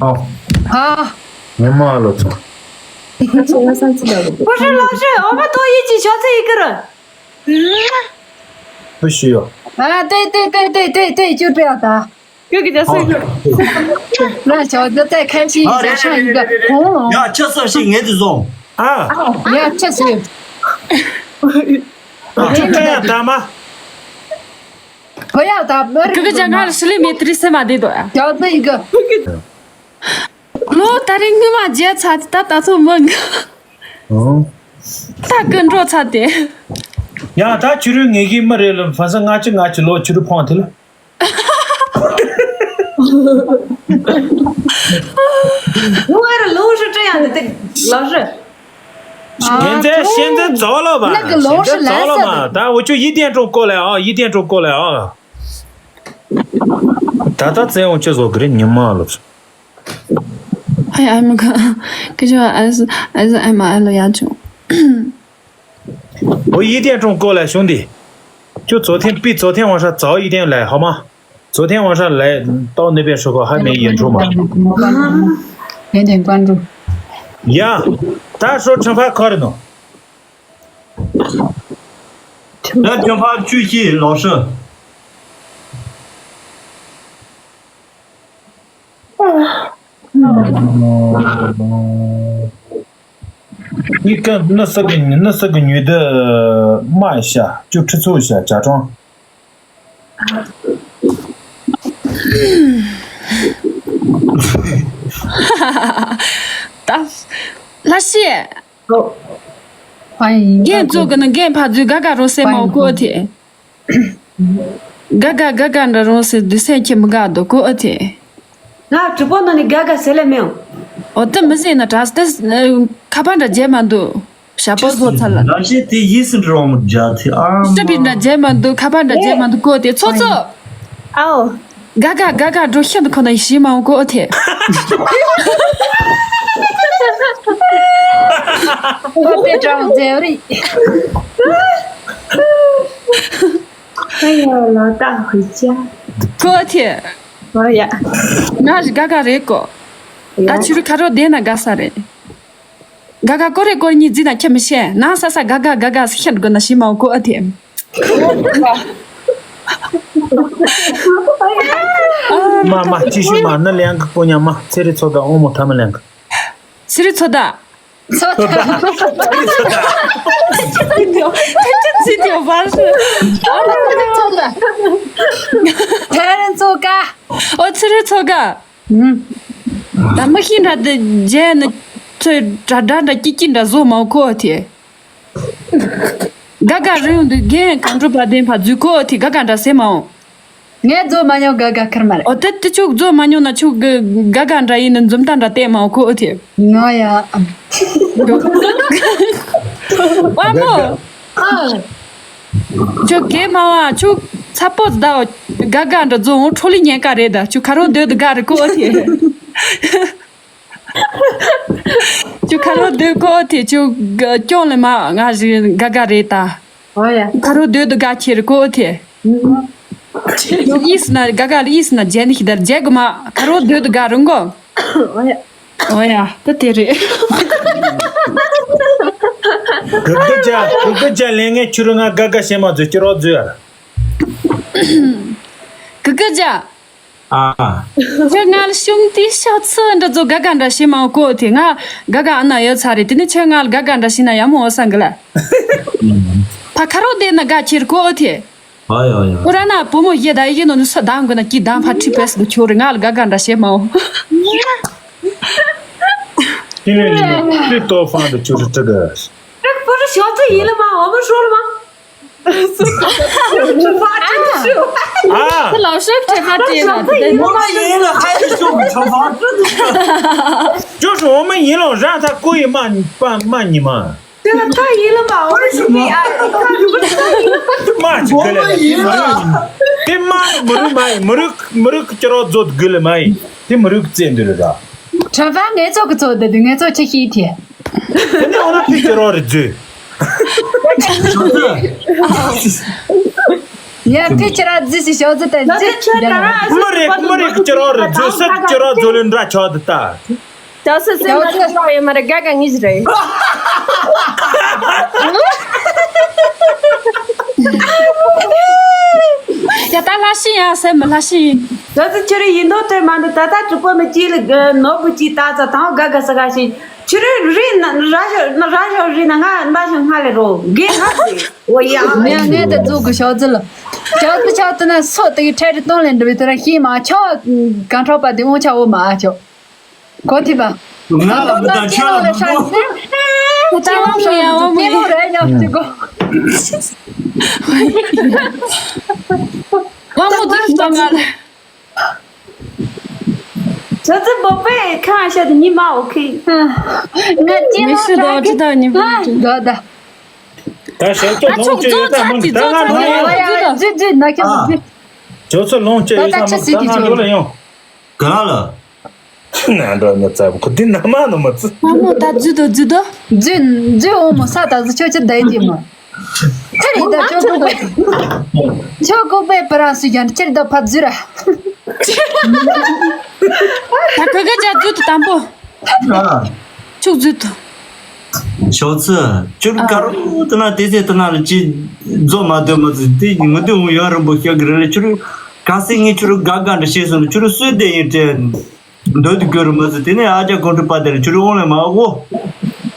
ཨོ། ཨ། ངོ་མ་ལོ་ཚོ། ཁོ་ཧྲི་ལགས་སོ་ཨོ་མ་ཏོ་ཡི་ཆི་ཞའོ་ཙི་ཡི་ཀི་རུ། ཧུ་ཤི་ཡོ། ཨ་ཏེ་ཏེ་ཏེ་ཏེ་ཏེ་ཏེ་ཅུ་ཏེ་ཨ་ད། ཁྱོད་ཀྱི་རྒྱ་སེ་ཁྱོད། ན་ཞའོ་ཙི་ཙེ་ཁན་ཤི་ཡི་ཞ་ཧྲ་ཡི་ག་ཧོང་ལོ། ཡ་ཆ་ས་ཤི་ངེ་དུ་ཟོང་། ཨ། ཡ་ཆ་སི། ཨ་ཆུ་ཁ་ཡ་ད་མ། ཁོ་ཡ་ད་མར་ཁྱོད་ཀྱི་རྒྱ་གར་ཤི་ལི་མེ་ཏྲི་སེ་མ་དེ་དོ་ཡ། ཞའོ་ཙི་ཡི་ག་ལོ་ད་རིང་ངུ་མ་རྒྱལ་ཚ་ད་ད་ཚོ་མི་འགའ། ཨོ། ད་ཀུན་འགྲོ་ཚ་དེ། ཡ་ད་ཆུ་རུ་ངེ་གི་མི་རེད་ལ་ཕ་ས་ང་ཅི་ང་ཅི་ལོ་ཆུ་རུ་ཕོང་དེ་ལ། ལོ་ཨེ་ར་ལོ་ཧྲི་ཀྲི་ཡང་དེ་ལོ་ཧྲི། ཤེན་ཙེ་ཤེན་ཙེ་ཛོ་ལོ་བ། ཤེན་ཙེ་ཛོ་ལོ་མ་ད་འུ་ཆུ་ཡི་ཏེན་ཀྲུང་ཀོ་ལེ་ཨ་ཡི་ཏེན་ཀྲུང་ཀོ་ལེ་ཨ། ད་ད་ཙེ་འུ་ཆུ་ཟོ་གི་རེ་ཉི་མ་ལོ། ཨ་ཡ་ཨ་མ་ག་གི་ཆུ་ཨ་ཨ་ཨ་མ་ཨ་ལོ་ཡ་ཆུ། ཨོ་ཡི་ཏེན་ཀྲུང་ཀོ་ལ་ཞུང་དེ། ཁྱོད་昨天比昨天晚上早一点来好吗？昨天晚上来到那边时候还没演出嘛。有点关注。ཡ། ད་ཧྲོ་ཁྲིམས་ཕ་ཁ་རེ་ནོ། ད་ཁྲིམས་ཕ་བཅུ་བཞི་ལོ་ཧྲི། ཡི་ག་ནི་ས་གི་ནི་ས་གི་ཉུས་ད་མ་ཤ་ཅུ་ཁྲི་ཚོ་ཤ་ཇ་གྲོང་། ད་ལྷ་ཤེས། ཧོ། ཧོ། རྒན་གཙོ་གི་ནི་རྒན་ཕ་ཚུལ་དགའ་དགའ་རོ་སེ་མ་གོ་ཐེ། དགའ་དགའ་དགའ་དགའ་འདྲ་རོ་སེ་དུས་སེ་ཁྱི་མི་དགའ་དོ་གོ་ཐེ། ང་གྲི་པོ་ནང་ནས་དགའ་དགའ་ཟེར་ལེ་མེའོ། འོ་ད་མི་ཟེར་ན་དྲག་སྟེ་ཁ་པར་འདྲ་བརྗེད་མ་འདུག་ཞྭ་པོ་བཟོ་ཚར་ལ། ང་ཤེས་དེ་ཡིད་སུ་འགྲོ་མོ་རྒྱ་ཐེ་ཨ་མ། ཤྭ་བི་འདྲ་བརྗེད་མ་འདུག་ཁ་པར་འདྲ་བརྗེད་མ་འདུག་གོ་ཐེ་ཚོ་ཚོ། ཨའོ། དགའ་དགའ་དགའ་དགའ་འགྲོ་ཤི་འདུག་ཁོ་ན་ཡི་ཤི་མ་འོང་གོ་ཨ་ཐེ། ཁོ་དེ་འདྲ་མཛེས་རེད། ཨ་ཡ་ལ་ད་ཧུ་ཅ། གོ་ཨ་ཐེ། ཨོ་ཡ། ང་ཞིག་དགའ་དགའ་རེད་གོ། ད་ཡ། ཆུ་རུ་ཁ་རོག་བསྡད་ན་དགའ་ས་རེད། དགའ་དགའ་ཀོ་རེ་ཀོ་རེ་གཉིས་བརྫིས་ན་ཁྱད་མི་ཤེས་ན་ས་ས་དགའ་དགའ་དགའ་དགའ་ཤི་འདུག་ན་ཤི་མ་འོང་གོ་ཨ་ཐེ། མ་མ་ཅི་ཞུ་མ་ན་ལེང་གི་པོ་ཉ་མ་ཚེ་རི་ཚོ་དང་ཨོ་མོ་ཐ་མ་ལེང་གི། ཚེ་རི་ཚོ་དང་། ཚོ་དང་། ཚེ་རི་ཚོ་དང་། ཚེ་རི་ཚོ་དང་། ཨོ་ཚེ་རི་ཚོ་དགའ། ད་མི་ཤི་འདྲ་དེ་རྗེས་ནི་ཚོས་དྲ་དྲ་འདྲ་ཀྱི་ཀྱི་འདྲ་བཟོ་མ་ཁོ་ཨ་ཐེ། དགའ་དགའ་རིང་དུ་རྒན་གང་འགྲོ་བ་དེ་ཕ་རྫུས་ཁོ་ཨ་ཐེ་དགའ་དགའ་འདྲ་སེ་མ་འོང་། ངས་རྫོ་མ་མྱོང་དགའ་དགའ་ཁར་མ་རེད། ཨོ་དེ་དེ་ཆུ་རྫོ་མ་མྱོང་ན་ཆུ་དགའ་དགའ་འདྲ་ཡིན་ན་འཛུམ་མདངས་འདྲ་བསྟན་མ་འོང་ཁོ་ཨ་ཐེ། ང་ཡ། ཨ་མོ། ཁྱོད་གེ་མ་བ་ཁྱོད་ཚ་པོ་ཟླ་བ་དགའ་དགའ་འདྲ་རྫོ་འོང་ཁྲོ་ལི་ཉན་ཀ་རེད་ད་ཁྱོད་ཁ་རོག་སྡོད་དུ་དགའ་རེད་གོ་ཨ་ཐེ། ཁྱོད་ཁ་རོག་སྡོད་གོ་ཨ་ཐེ་ཁྱོད་སྐྱོང་ལེ་མ་ང་ཞིག་དགའ་དགའ་རེད་ད། ཨོ་ཡ། ཁ་རོག་སྡོད་དུ་དགའ་ཁྱེར་གོ་ཨ་ཐེ། ཁྱོད་ཡིས་ན་དགའ་དགའ་ལ་ཡིས་ན་རྗེ་ནི་ཤི་ད་རྗེ་གི་མ་ཁ་རོག་སྡོད་དུ་དགའ་རུང་གོ། ཨོ་ཡ། ཨོ་ཡ། ད་དེ་རེད། གུ་གུ་ཅག་གུ་གུ་ཅག་ལས་ངན་ཁྱོད་རང་ང་དགའ་དགའ་བྱེད་མ་བཟོད་ཁྱོད་རོགས་བཟོས་ཡ། གུ་གུ་ཅག་ཨ། ཁྱོད་ང་ལ་ཤུམ་ཏི་ཤ་ཚི་འདྲ་ཚོ་དགའ་དགའ་འདྲ་བྱེད་མ་གོ་ཐེ་ང་དགའ་དགའ་ཨ་ན་ཡོད་ཚ་རེད་དེ་ནི་ཁྱོད་ང་ལ་དགའ་དགའ་འདྲ་བྱེད་ན་ཡག་མོ་འོ་ས་འགི་ལ། ཕ་ཁ་རོག་བསྡད་ན་དགའ་ཁྱེར་གོ་ཨོ་ཐེ། ཨ་ཡ་ཡ། ཁོ་ར་ན་བུ་མོ་ཡེ་ད་ཡེ་ནོ་ནི་ས་དང་གི་ན་ཀི་དང་ཕ་ཁྲི་པེ་སི་གི་ཁྱོ་རེ་ང་ལ་དགའ་དགའ་འདྲ་བྱེད་མའོ། ཁྱི་ལེ་ལེ་ནི་ཁྲི་ཏོ་ཧྥང་དུ་ཁྱོ་རེ་ཀྲི་གི། ཀྲག་པོ་རི་ཞོག་ཙི་ཡིན་ལ་མ་འོ་མ་ཧྲོ་ལ་མ། ཨ། ལའོ་ཤོབ་ཁྲེ་ཧ་ཏེ་ལ་ཏེ། འོ་མ་ཡིན་ལ་ཧ་ཡི་ཤོག་གི་ཁྲ་ཧྥང་ཀྲི་གི། ཅོ་ཧྲི་འོ་མ་ཡིན་ལ་ར་ད་ཀོ་ཡི་མ་པ་མ་ཉི་མ། དེ་ལ་ཐ་ཡིན་ལ་མ་འོ་ཞུ་མི་ཨ་ཁ་རུ་ཁ་ཡིན་ལ་མ་ཅི་གི་ལ་ཡིན་ལ། དེ་མ་མི་རུ་མ་ཡིན་མི་རུ་མི་རུ་ཀྱི་རོ་རྫོད་གི་ལ་མ་ཡིན་དེ་མི་རུ་ཀྱི་བཙན་འདུལ་ར། ཁྲ་ཧྥང་ངེ་ཚོ་གི་ཚོ་དེ་དུ་ངེ་ཚོ་ཆེ་ཤི་ཐེ། དེ་ནས་འོ་ན་ཕི་ཀྱི་རོ་རི་རྫུས། ཡ་ཕི་ཀྱི་རོ་རྫུས་སི་ཞོ་རྫུས་དེ་རྫུས། མི་རིགས་མི་རིགས་ཀྱི་རོ་རི་རྫུས་སི་ཀྱི་རོ་རྫུས་ལུན་འདྲ་ཆོག་དེ་ལྟ། ཅའོ་སི་སེམས་ལ་ཤོག་ཡོད་མ་རེད་དགའ་དགའ་ངེས་རེད། ཡ་ད་ལྷ་ཤི་ཡ་སེམས་ལྷ་ཤི། ཅའོ་སི་ཁྱོད་རེ་ཡིན་མདོག་སྟོན་མ་འདུག་ད་ལྟ་གྲུ་པོ་ནི་ཅི་ལ་ནོར་བུ་ཅི་ད་ཙ་དང་དགའ་དགའ་ས་དགའ་ཤི། ཁྱོད་རེ་རི་ན་ར་ཞོ་ན་ར་ཞོ་རི་ན་ང་འདའ་ཞོ་ང་ལེ་རོ་དགེ་ང་རེད། འོ་ཡ། ངས་ངས་དེ་རྫོགས་གི་ཞོག་ཙི་ལ། ཅའོ་སི་ཅའོ་སི་ན་སོ་དེ་གི་ཁྲལ་རི་གཏོང་ལེན་འདྲ་བའི་དེ་ར་ཤི་མ་ཆོག་གང་ཁྲོག་པ་དེ་འོང་ཆ་འོ་མ་ཨ་ཆོག་གོ་ཐི་པ། ང་ལ་མི་ལྟ་ཁྱོད་ལ་མི་གོ། ད་ཝང་མོ་ཡ་ཝང་མོ་ཡ། ཝང་མོ་རེད་ཡ་ཅི་གོ། ཝང་མོ་དུ་ཞོག་ང་ལ། ཅའོ་སི་བོ་པེ་ཁ་ཤ་དུ་ཉི་མ་ཨོ་ཁེ། ང་ཅི་མི་ཤི་དོ་ཅི་ད་ཉི་མ་ཅི། ད་ད། ད་ཞོག་ཚོ་ལོང་ཅེ་ཡོད་ད་མང་གི་ད་ང་ལོང་ཡོང་། ཛི་ཛི་ན་ཁྱོད་ཛི། ཞོག་ཚོ་ལོང་ཅེ་ཡོད་ད་མང་གི་ད་ང་ལོ་ལ་ཡོང་། ག་ལ། ང་འགྲོ་ནི་ཙམ་ཁོ་འདི་ན་མ་ནོ་མ་ཙི། ཨ་མོ་ད་ཛི་དོ་ཛི་དོ། ཛི་ཛི་འོ་མོ་ས་ད་ཛི་ཆོ་ཆོ་ད་ཡི་དེ་མོ། ཁ་རི་ད་ཆོ་ཀུ་པེ། ཆོ་ཀུ་པེ་པ་ར་སུ་ཡན་ཁྱེར་ད་ཕ་ཛི་ར། ད་ཁ་ཁ་ཅ་ཛི་དོ་དམ་པོ། ཨ། ཆུག་ཛི་དོ། ཞོག་ཚི། ཁྱོད་ཨ། དཀར་པོ་དེ་ན་དེ་ཚེ་དེ་ན་ལ་ཅི་རྫོགས་མ་སྡོད་མ་ཚུད་དེ་ངུ་དུས་འུ་ཡོན་རིན་པོ་ཤོག་གི་རེད་ལ། ཁྱོད་ག་སེ་ངས་ཁྱོད་དགའ་དགའ་འདྲ་བྱས་སོང་ན། ཁྱོད་གསོད་བསྡད་ཡིན་དྲན་འདོད་དུ་གྱུར་མ་ཚུད། དེ་ནས་ཨ་ཅག་ཀོང་སྤྲུལ་པ་དེ་ལ་ཁྱོད་དབང་ལས་མ་འོ།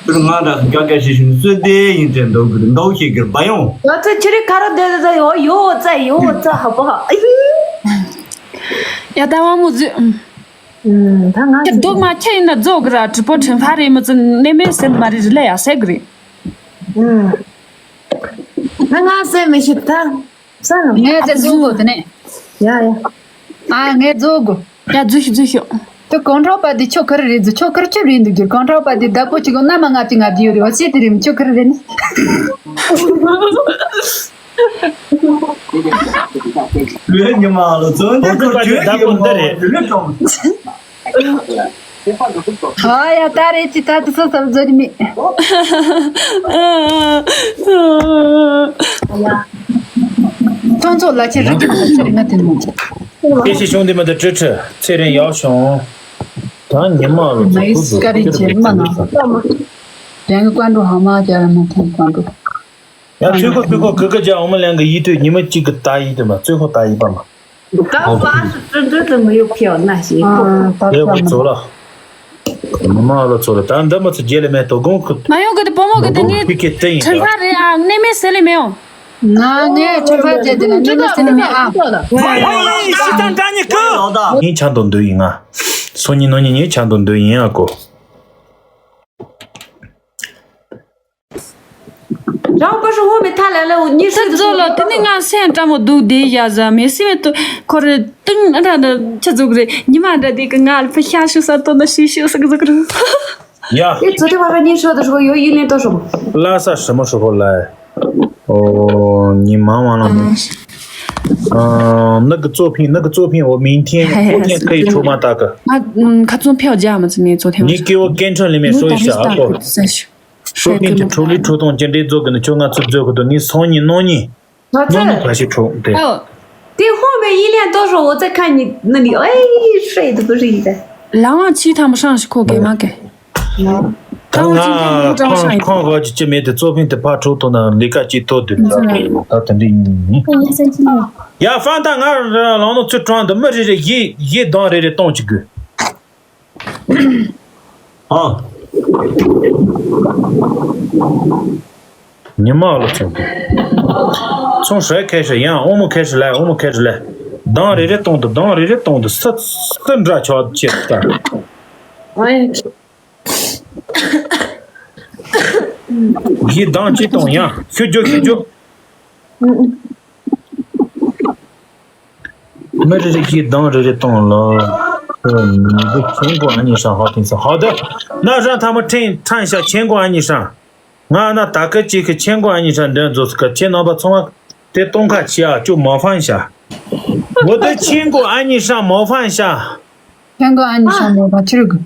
ཁྱོད་ང་འདྲ་དགའ་དགའ་བྱས་ཤིང་གསོད་བསྡད་ཡིན་དྲན་འདོད་གི་རེད། འདོད་ཤེས་གི་རེད་བ་ཡོང་། ང་ཚོ་ཁྱོད་ཁ་རོ་བསྡད་བསྡད་ཡོ་ཡོ་ཙ་ཡོ་ཙ་ཧ་པ་ཧ། ཡ་ད་མ་མོ་ཟི། ཨུམ། ད་ང་ཁྱེད་སྡུག་མ་ཁྱེད་ཡིན་ན་རྫོགས་གི་ར། གྲི་པོ་དྲན་ཕ་རེ་མི་ཚེ་གནས་མེད་ཟེར་མ་རེད་རི་ལ་ཡ་ཟེར་གི་རེད། ཨུམ། ད་ང་ཟེར་མི་ཤེས་ད། ས་རང་། ངས་ཟེར་རྫོགས་གོ་དེ་ནས། ཡ་ཡ། ཨ་ངས་རྫོགས་གོ། ཡ་རྫོགས་ཤོག་རྫོགས་ཤོག། དེ་གོང་ཁྲོ་པ་དེ་ཁྱོད་ཁ་རེ་རེད་ཟེར། ཁྱོད་ཁ་རེ་ཁྱོད་རེད་འདུག་གི། གོང་ཁྲོ་པ་དེ་བདག་པོ་གཅིག་གོ་ན་མ་ང་གཅིག་ང་དེ་ཡོད་རེད་བ། ཤེས་དེ་རེད་མི་ཁྱོད་ཁ་རེ་རེད་ནི། ལོས་ཉི་མ་ལོ་ཚོ་འདི་ཁོ་ཁྱོད་ཀྱི་མོ་ལོས་གྲོང་། ཨ་ཡ་ད་རེད་ཅི་ད་དུ་སོ་སོར་བཟོ་རྒྱུ་མེད། ཁྱོད་ཚོ་ལ་ཁྱེད་རིག་གི་ཚེ་རིང་ང་དེ་མོ། སྐད་ཆ་བྱུང་དེ་མ་ད་ཁྲི་ཁྲི་ཚེ་རིང་ཡག་བྱུང་། ད་ཉི་མ་ལོ་ཚོ་ཁུ་ཚོ་ཀ་རི་ཁྱེད་མ་ན། རང་གི་ཀོན་འགྲོ་ཧ་མ་རྒྱ་ར་མ་ཐོན་ཀོན་འགྲོ། ཡང་ཚོད་ཁོ་ཚོད་ཁོ་གི་གི་རྒྱ་འོ་མ་ལན་གི་ཡིད་དུ་ཉི་མ་གཅིག་གི་ད་ཡིད་དུ་མ་ཚོད་ཁོ་ད་ཡིད་པ་མ། ད་བ་སུ་ཙི་ཙི་ཙི་མི་ཡོད་ཕེའོ་ན་ཞེས་ཨ་ཁོ། ད་ཡོད་པ་ཚོ་ལ། མི་མ་ལ་ཚོ་ལ་ད་འདི་མ་ཚོ་རྒྱལ་ལ་མེད་དོ་དགོང་ཁུ། མ་ཡོང་གི་དེ་བུ་མོ་གི་དེ་ནི་ཁུ་ཁེ་ཏེ་ཡིན་ཁྲིམས་ཁ་རེད་ཨ། གནས་མེད་ཟེར་ལེ་མེའོ། ང་ངས་ཁྲིམས་ཁ་བྱས་དེ་ན་གནས་མེད་ཟེར་ལེ་མེད་ཨ། ཕ་ཡ་ཡ་ཤི་ད་འདྲ་ཉི་ཁུ། ངས་ཆང་དང་འདོད་ཡིན་ང་། སང་ཉིན་གནངས་ཉིན་ངས་ཆང་དང་འདོད་ཡིན་ཨ་ཀོ། རང་བུ་ཧྲི་ཧོ་མི་ཐ་ལ་ལ་འུ་ཉི་ཤུ་ཟོ་ལོ་དེ་ནི་ང་སེམས་འདྲ་མོ་སྡུག་དེ་ཡ་ཟ་མེ་སི་མེ་ཏུ་ཁོ་རེ་ཏིང་ཨ་འདྲ་འདྲ་ཆ་ཟུག་རེ་ཉི་མ་འདྲ་དེ་གི་ང་ལ་ཕི་ཤ་ཤུ་ས་ཏོ་ན་ཤི་ཤི་ས་གི་ཟུག་རེ། ཡ། དེ་ཚོ་དེ་བ་ར་ཉི་ཤོ་དུ་ཧྲོ་ཡོ་ཡི་ལེན་ཏོ་ཧྲོ། ལ་ས་ཧྲི་མོ་ཧྲི་ཧོ་ལ། ཨོ་ཉི་མ་ཝང་ལ་མོ། ཨ་ནག་གི་གཙོ་ཕིང་ནག་གི་གཙོ་ཕིང་འོ་མིང་ཐེན་ཨོ་ཐེན་ཁ་ཡི་ཁྲོ་མ་ཏག་གི། ང་ཁ་ཚོན་ཕེའོ་རྒྱ་མ་ཚི་མེ་ཚོ་ཐེ་མ་ནི་ཀེ་བོ་ཀེན་ཁྲོ་ལི་མེ་ཧྲོ་ཡི་ཤ་ཨ་ཀོ། ཧྲོ་ཕིན་གྱི་ཁྲོ་ལི་ཁྲོ་དང་ཅི་འདྲའི་རྫོགས་ཀྱི་ནི་ཁྱོད་ང་ཚོ་རྫོགས་ཀྱི་འདུག་ངས་སང་ཉིན་གནངས་ཉིན། ང་ཚོ་ནོ་ནོ་ཁ་ཤས་ཁྲོ་དེ། ཨོ། དེ་ཧོ་མེ་ཡི་ལན་ཏོ་ཧྲོ་འོ་ཙེ་ཁ་ཉི་ནི་ནི་ཨེ་ཧྲེ་དུ་གུ་རི་ད། ལ་ཝང་ཆི་ཐ་མ་ཧྲང་ཤི་ཁོ་གེ་མ་གེ། ད་ང་ཁང་ཁང་ག་ཅི་ཅི་མེད་དེ་གཙོ་ཕིན་དེ་ཕ་ཁྲོ་ཐོ་ན་ལི་ཀ་ཅི་ཐོ་དུ་ད་དེ་འདྲི་ཡིན། ཡ་ཧྥང་ད་ང་ལང་ནོ་ཚུར་དྲང་དུ་མི་རེ་རེ་ཡི་ཡི་གདང་རེ་རེ་གཏོང་ཅི་དགོས། ཨ། ཉི་མ་ལ་ཚོང་དུ། ཚོང་ཧྲལ་ཁེ་ཧྲི་ཡང་ཨོ་མོ་ཁེ་ཧྲི་ལ་ཨོ་མོ་ཁེ་ཧྲི་ལ། གདང་རེ་རེ་གཏོང་དུ་གདང་རེ་རེ་གཏོང་དུ་སི་སི་འདྲ་ཆགས་ཆེ་ལྟ། གི་གདང་ཅི་གཏོང་ཡང་ཤུ་རྒྱོ་ཤུ་རྒྱོ། མི་རེ་རེ་གིས་གདང་རེ་རེ་གཏོང་ལ། འདི་ཆེན་གོ་ཨ་ནི་ཧྲང་ཧོ་ཐིང་སོ་ཧོ་དེ། ན་ཧྲང་ཐ་མ་ཁྲིན་ཁྲང་ཤ་ཆེན་གོ་ཨ་ནི་ཧྲང་། ང་ན་ད་ཀི་ཅིག་གི་ཆེན་གོ་ཨ་ནི་ཧྲང་འདོན་རྫོགས་སི་ཀ་ཁྱེད་རྣམ་པ་ཚང་མ་དེ་གཏོང་ཁ་ཆེ་ཨ་ཅོ་མོ་ཧྥང་ཤ། འོ་དེ་ཆེན་གོ་ཨ་ནི་ཧྲང་མོ་ཧྥང་ཤ། ཆེན་གོ་ཨ་ནི་ཧྲང་མོ་ཧྥང་ཆི་རུ་གི།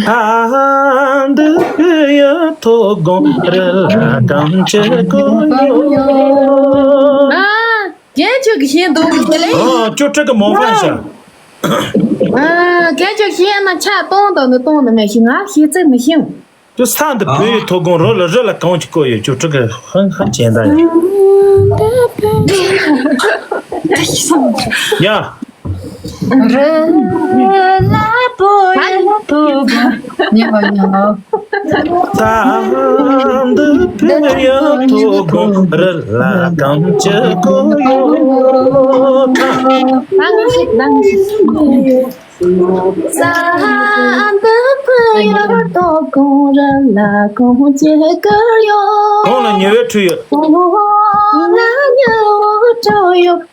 ཨ་འདི་བུ་ཡ་ཐོ་དགོང་རི་ལ་གང་ཅི་གོ་ཡོ། ཨ། རྒན་ཁྱོད་ཀྱི་ཤེས་འདུག་གི་ལེ། ཨ་ཅོ་ཁྲི་གི་མོ་ཧྥང་ཤ། ཨ་རྒན་ཁྱོད་ཤེས་ན་ཆ་གཏོང་དང་ནི་གཏོང་ནི་མེད་ཤི་ང་ཤེས་ཚེ་མི་ཤེས། ཅོ་ས་འདི་བུ་ཡི་ཐོ་དགོང་རི་ལ་རི་ལ་གང་ཅི་གོ་ཡོད་ཅོ་ཁྲི་གི་ཧང་ཧང་ཅན་ད་ཡ། ཡ། རི་ལ་བུ་ཡི་ཐོ་དགོང་། ཉེ་བ་ཉེ་བ། ད་འདི་བུ་ཡི་ཐོ་དགོང་རི་ལ་གང་ཅི་གོ་ཡོད། ད་ངི་ཤི་ད་ངི་ཤི། ས་འདི་བུ་ཡི་ཐོ་དགོང་རི་ལ་གང་ཅི་གོ་ཡོད། གང་ལ་ཉེ་བའི་ཁྲུས་ཡོད། གང་ལ་ཉེ་བའི་ཁྲུས་ཡོད།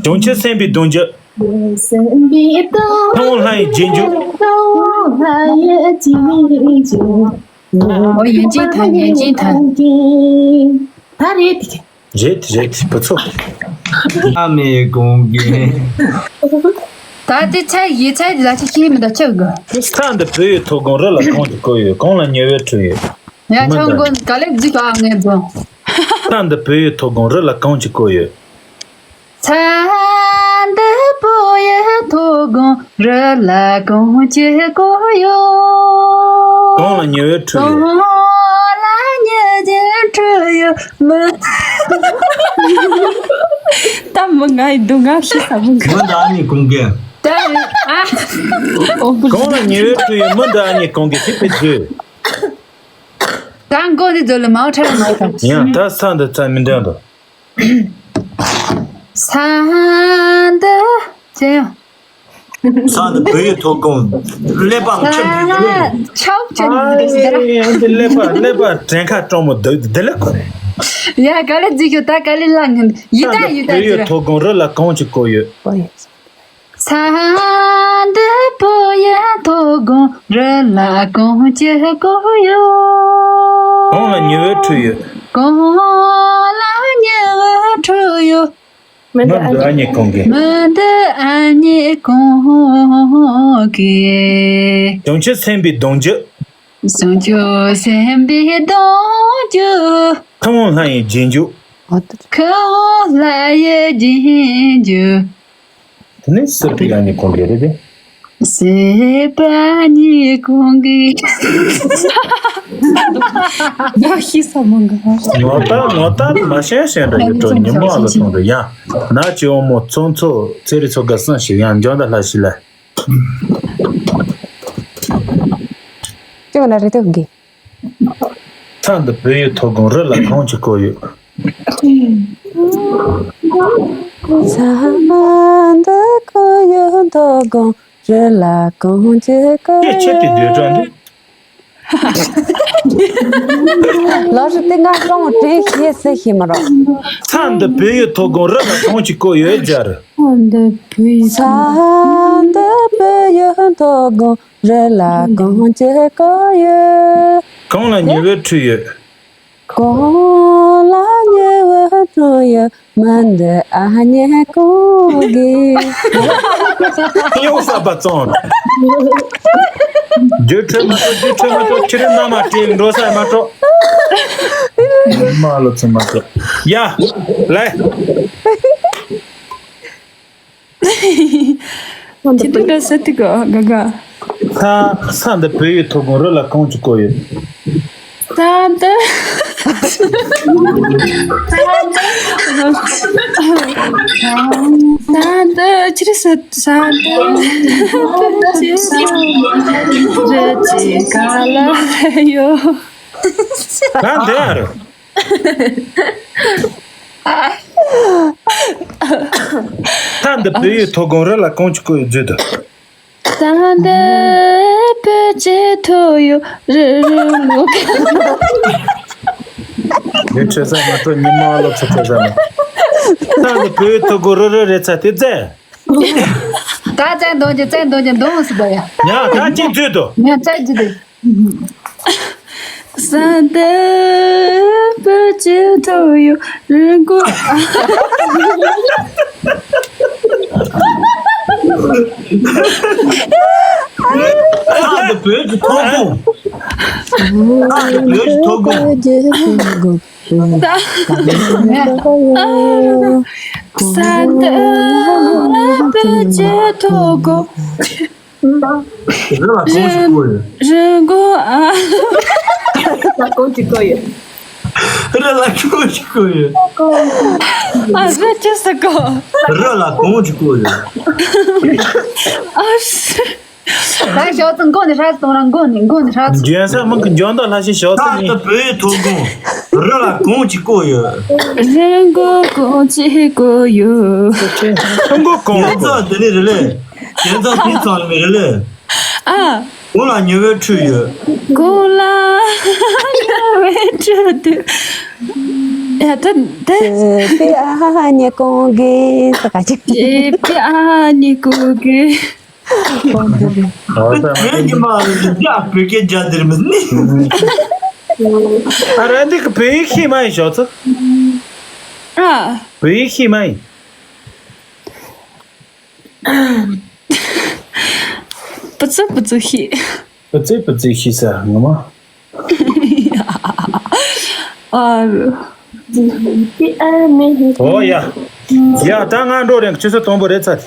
བྱང་ཆུབ་སེམས་དཔའི་གདུང་རྒྱུད། ཐུབ་དབང་ལྷ་ཡི་རྗེས་འཇུག། འོ་ཡན་ཅིན་ཐན་ཡན་ཅིན་ཐན། ད་རེད་དེ། རེད་རེད་བུ་ཚོ། ཨ་མའི་དགོངས་འགལ། ད་དེ་ཚ་ཡི་ཚ་ཡི་ལ་ཆ་ཤེས་མི་འདུག་ཆག་གི། ས་འདི་བུ་ཡི་ཐོ་དགོང་རི་ལ་གང་ཅི་གོ་ཡོད། གང་ལ་ཉེ་བའི་ཁྲུས་ཡོད། ཡ་ཆང་མགོ་ག་ལེ་རྫི་ག་ངེ་རྫོང་། ས་འདི་བུ་ཡི་ཐོ་དགོང་རི་ལ་གང་ཅི་གོ་ཡོད། ས་འདི་བུ་ཡི་ ཐོག་དགོང་རི་ལ་གངས་ཀྱི་སྐོར་ཡོད། གངས་ལ་ཉི་འོད་འཕྲོས་ཡོད། གངས་ལ་ཉི་འོད་འཕྲོས་ཡོད། མི། ད་མི་ང་ཡི་འདུག་ང་ཤི་ས་མི་འགི། མི་འདི་ཨ་ནི་གོང་གི། ད་ཨ། ཨོ་གོང་ལ་ཉི་འོད་འཕྲོས་ཡོད། མི་འདི་ཨ་ནི་གོང་གི་ཅི་ཕེ་བཟོས། ད་མགོ་འདི་བཟོ་ལ་མའོ་ཁྲ་མའོ་ཁྲ། ཡང་ད་ས་འདི་ཚ་མི་འདྲ་འདུག་ས་འདི་ཅན། ས་འདི་བོད་ཡུལ་ཐོག་ཁོངས་ཀླད་པའམ་ཁྱབ་ཀྱི་ཡུལ། ཁྱབ་ཀྱི་ཡུལ་འདི་ལ། འདི་ཀླད་པ་ཀླད་པ་དྲན་ཁ་སྤྲང་མོ་འདི་འདི་ལ་གོ་རེད། ཡ་ག་ལེ་རྫི་ཤོ་ད་ག་ལེ་ལ་ངན་ཡི་ད་ཡི་ད་བོད་ཡུལ་ཅི་ར། ཐོག་ཁོངས་རི་ལ་གངས་ཀྱི་སྐོར་ཡོད། ས་འདི་བོད་ཡུལ་ཐོག་ཁོངས་རི་ལ་གངས་ཀྱི་སྐོར་ཡོད། གངས་ལ་ཉི་འོད་འཕྲོས་ཡོད། གངས་ལ་ཉི་འོད་འཕྲོས་ཡོད། མི་འདི་ཨ་མྱེས་གང་གི། མི་འདི་ཨ་མྱེས་གང་གི། བྱང་ཆུབ་སེམས་དཔའི་གདུང་རྒྱུད། བྱང་ཆུབ་སེམས་དཔའི་གདུང་རྒྱུད། ཐུན་མོང་ལྷ་ཡི་རྗེས་འཇུག་ཐུན་མོང་ལྷ་ཡི་རྗེས་འཇུག་དེ་ནས་སྲིད་པའི་ཨ་མྱེས་གང་གི་རེད་དེ། སྲིད་པའི་ཨ་མྱེས་གང་གི། ང་ཤི་ས་མ་འགའ། ངོ་ལྟ་ངོ་ལྟ་མ་ཤེས་ཤེས་འདྲ་ཡོད་འགྲོ། ཉི་མ་ལ་ཐོང་འདྲ་ཡ། ན་ཅི་འོ་མོ་ཚོང་ཚོ་ཚེ་རི་ཚོ་ག་སང་ཞིག་ཡང་འཇོན་ད་ལྷ་ཞིག་ལ། ཅི་ག་ན་རེ་ཏོ་གི། ས་འདི་བོད་ཡུལ་ཐོག་ཁོངས་རི་ལ་གངས་ཀྱི་སྐོར་ཡོད། ས་འདི་བོད་ཡུལ་ཐོག་ཁོངས་རི་ལ་གངས་ཀྱི་སྐོར་ཡོད། ཁྱེད་ཆེ་དེ་སྡོད་གྲོང་འདི། ལགས་སོ་དེ་ང་ཀྲོང་དྲན་ཤེས་ཟེར་ཤེས་མ་རོགས། ས་འདི་བོད་ཡུལ་ཐོག་ཁོངས་རི་ལ་གངས་ཀྱི་སྐོར་ཡོད་སྦྱར། ས་འདི་བོད་ཡུལ་ས་འདི་བོད་ཡུལ་ཐོག་ཁོངས་རི་ལ་གངས་ཀྱི་སྐོར་ཡོད། གངས་ལ་ཉི་འོད་འཕྲོས་ཡོད། གངས་ལ་ཉི་འོད་འཕྲོས་ཡོད། མི་འདི་ཨ་མྱེས་གང་གི། ཡོང་ས་པ་བཙོང་། རྒྱུ་འཕྲོད་མ་གཏོགས་རྒྱུ་འཕྲོད་མ་གཏོགས་ཁྱེད་རང་མནའ་མ་སྤྲད་འགྲོ་ས་མ་གཏོགས། མ་ལོ་ཚོད་མ་གཏོགས། ཡ། ལེ། ཁྱེད་ཚོ་འདྲ་ཟེར་ཏེ་གོ་ག་ག་ས་ས་འདི་བོད་ཡུལ་ཐོག་ཁོངས་རི་ལ་གངས་ཀྱི་སྐོར་ཡོད། ས་འདི། ས་འདི། ས་འདི་ཅི་རེད་ས་ས་འདི། རི་ཅི་ག་ལ་ཡོད། ད་འདི་ཨ་རོ། ད་འདི་བོད་ཡུལ་ཐོག་ཁོངས་རི་ལ་གངས་ཀྱི་སྐོར་ཡོད་བརྗོད་དོ། ད་འདི་བོད་ཀྱི་ཐོག་ཡོད་རི་རི་ལོ་ཀ། ངས་ཆོས་ས་མ་གཏོགས་ཉི་མ་ལོ་ཚོ་ཆོས་ས་མ། ད་འདི་བོད་ཡུལ་ཐོག་ཁོངས་རི་རི་རེད་ཚ་དེ་ཙེ། ད་ཙེ་འདོན་གྱི་ཙེ་འདོན་གྱི་འདོན་སི་པ་ཡ། ཡ་ད་ཅི་བརྗོད་དོ། ཡ་ཙེ་ཅི་དེ། ས་འདི་བོད་ཀྱི་ཐོག་ཡོད་རི་མགོ། ས་འདི་བོད་ཀྱི་ཐོག་ཁོངས། ས་འདི་བོད་ཀྱི་ཐོག་ཁོངས། ས་འདི་བོད་ཀྱི་ཐོག་ཁོངས། རི་ལ་གངས་ཀྱི་སྐོར་ཡོད། རི་མགོ་ཨ། རི་ལ་གངས་ཀྱི་སྐོར་ཡོད། རི་ལ་གངས་ཀྱི་སྐོར་ཡོད། ཨ་རི་ཅི་ཟེར་གོ་རི་ལ་གངས་ཀྱི་སྐོར་ཡོད། ཨ་ཤི། ད་ཞོགས་ཙི་མགོ་ནས་ཧྲ་ཙི་གཏོང་ར་མགོ་ནས་མགོ་ནས་ཧྲ་ཙི། རྒྱན་ས་མི་གི་འཇོན་ཐང་ལྷ་ཞིག་ཞོགས་ད་ཙི་ནི། ལྟ་བོད་ཡུལ་ཐོག་ཁོངས་རི་ལ་གངས་ཀྱི་སྐོར་ཡོད། རི་མགོ་གངས་ཀྱི་སྐོར་ཡོད། རི་མགོ་གངས་རྒྱན་ས་དེ་ནི་རི་ལས། རྒྱན་ས་དེ་ཚང་མི་རི་ལས། ཨ། གངས་ལ་ཉི་འོད་འཕྲོས་ཡོད། གངས་ལ་ཉི་འོད་འཕྲོས་དུས། ཡ་ད་ད། སྲིད་པའི་ཨ་མྱེས་གང་གི་ས་ག་ཅིག་སྲིད་པའི་ཨ་མྱེས་གང་གི། ཨོ་ད་ཁྱེད་ཉི་མ་རེད་ཡ་བོད་སྐད་རྒྱག་འདིར་མི་ནི། ཨ་ར་འདི་གི་བོད་ཡིག་ཤེས་མ་ཡིན་ཞོག་ཚོ། ཨ། བོད་ཡིག་ཤེས་མ་ཡིན། པུ་ཙི་པུ་ཙི་ཤེས། པུ་ཙི་པུ་ཙི་ཤེས་ས་ངོ་མ། ཨ་རུ། ཨོ་ཡ། ཡ་ད་ང་འགྲོ་རེད། ཆུ་ཚོད་དང་པོ་རེད་ཚར།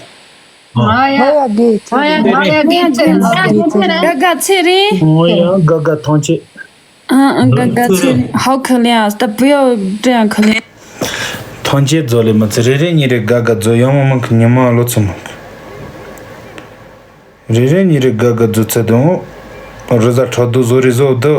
ང་ཡ་ང་ཡ་དེ་ང་ཡ་ང་ཡ་དེ་ཚེ་རིང་ང་ཡ་དེ་ཚེ་རིང་། ག་ག་ཚེ་རིང་། ང་ཡ་ག་ག་ཐང་ཆད། ཨ་ཨ་ག་ག་ཚེ་རིང་། ཧའོ་ཁ་ལེ་ཨ་སྟ་བུ་ཡོ་ཀྲེང་ཁ་ལེ། ཐང་ཆད་ཛོ་ལེ་མ་ཚེ་རེ་རེ་ཉི་རེ་ག་ག་ཛོ་ཡོང་མ་མ་ཁ་ཉི་མ་ལོ་ཚོ་མ་ཁ། རེ་རེ་ཉི་རེ་ག་ག་ཛོ་ཚེ་དང་། རི་ཟ་ཁྲ་དུ་ཟོ་རི་ཟོ་དུ།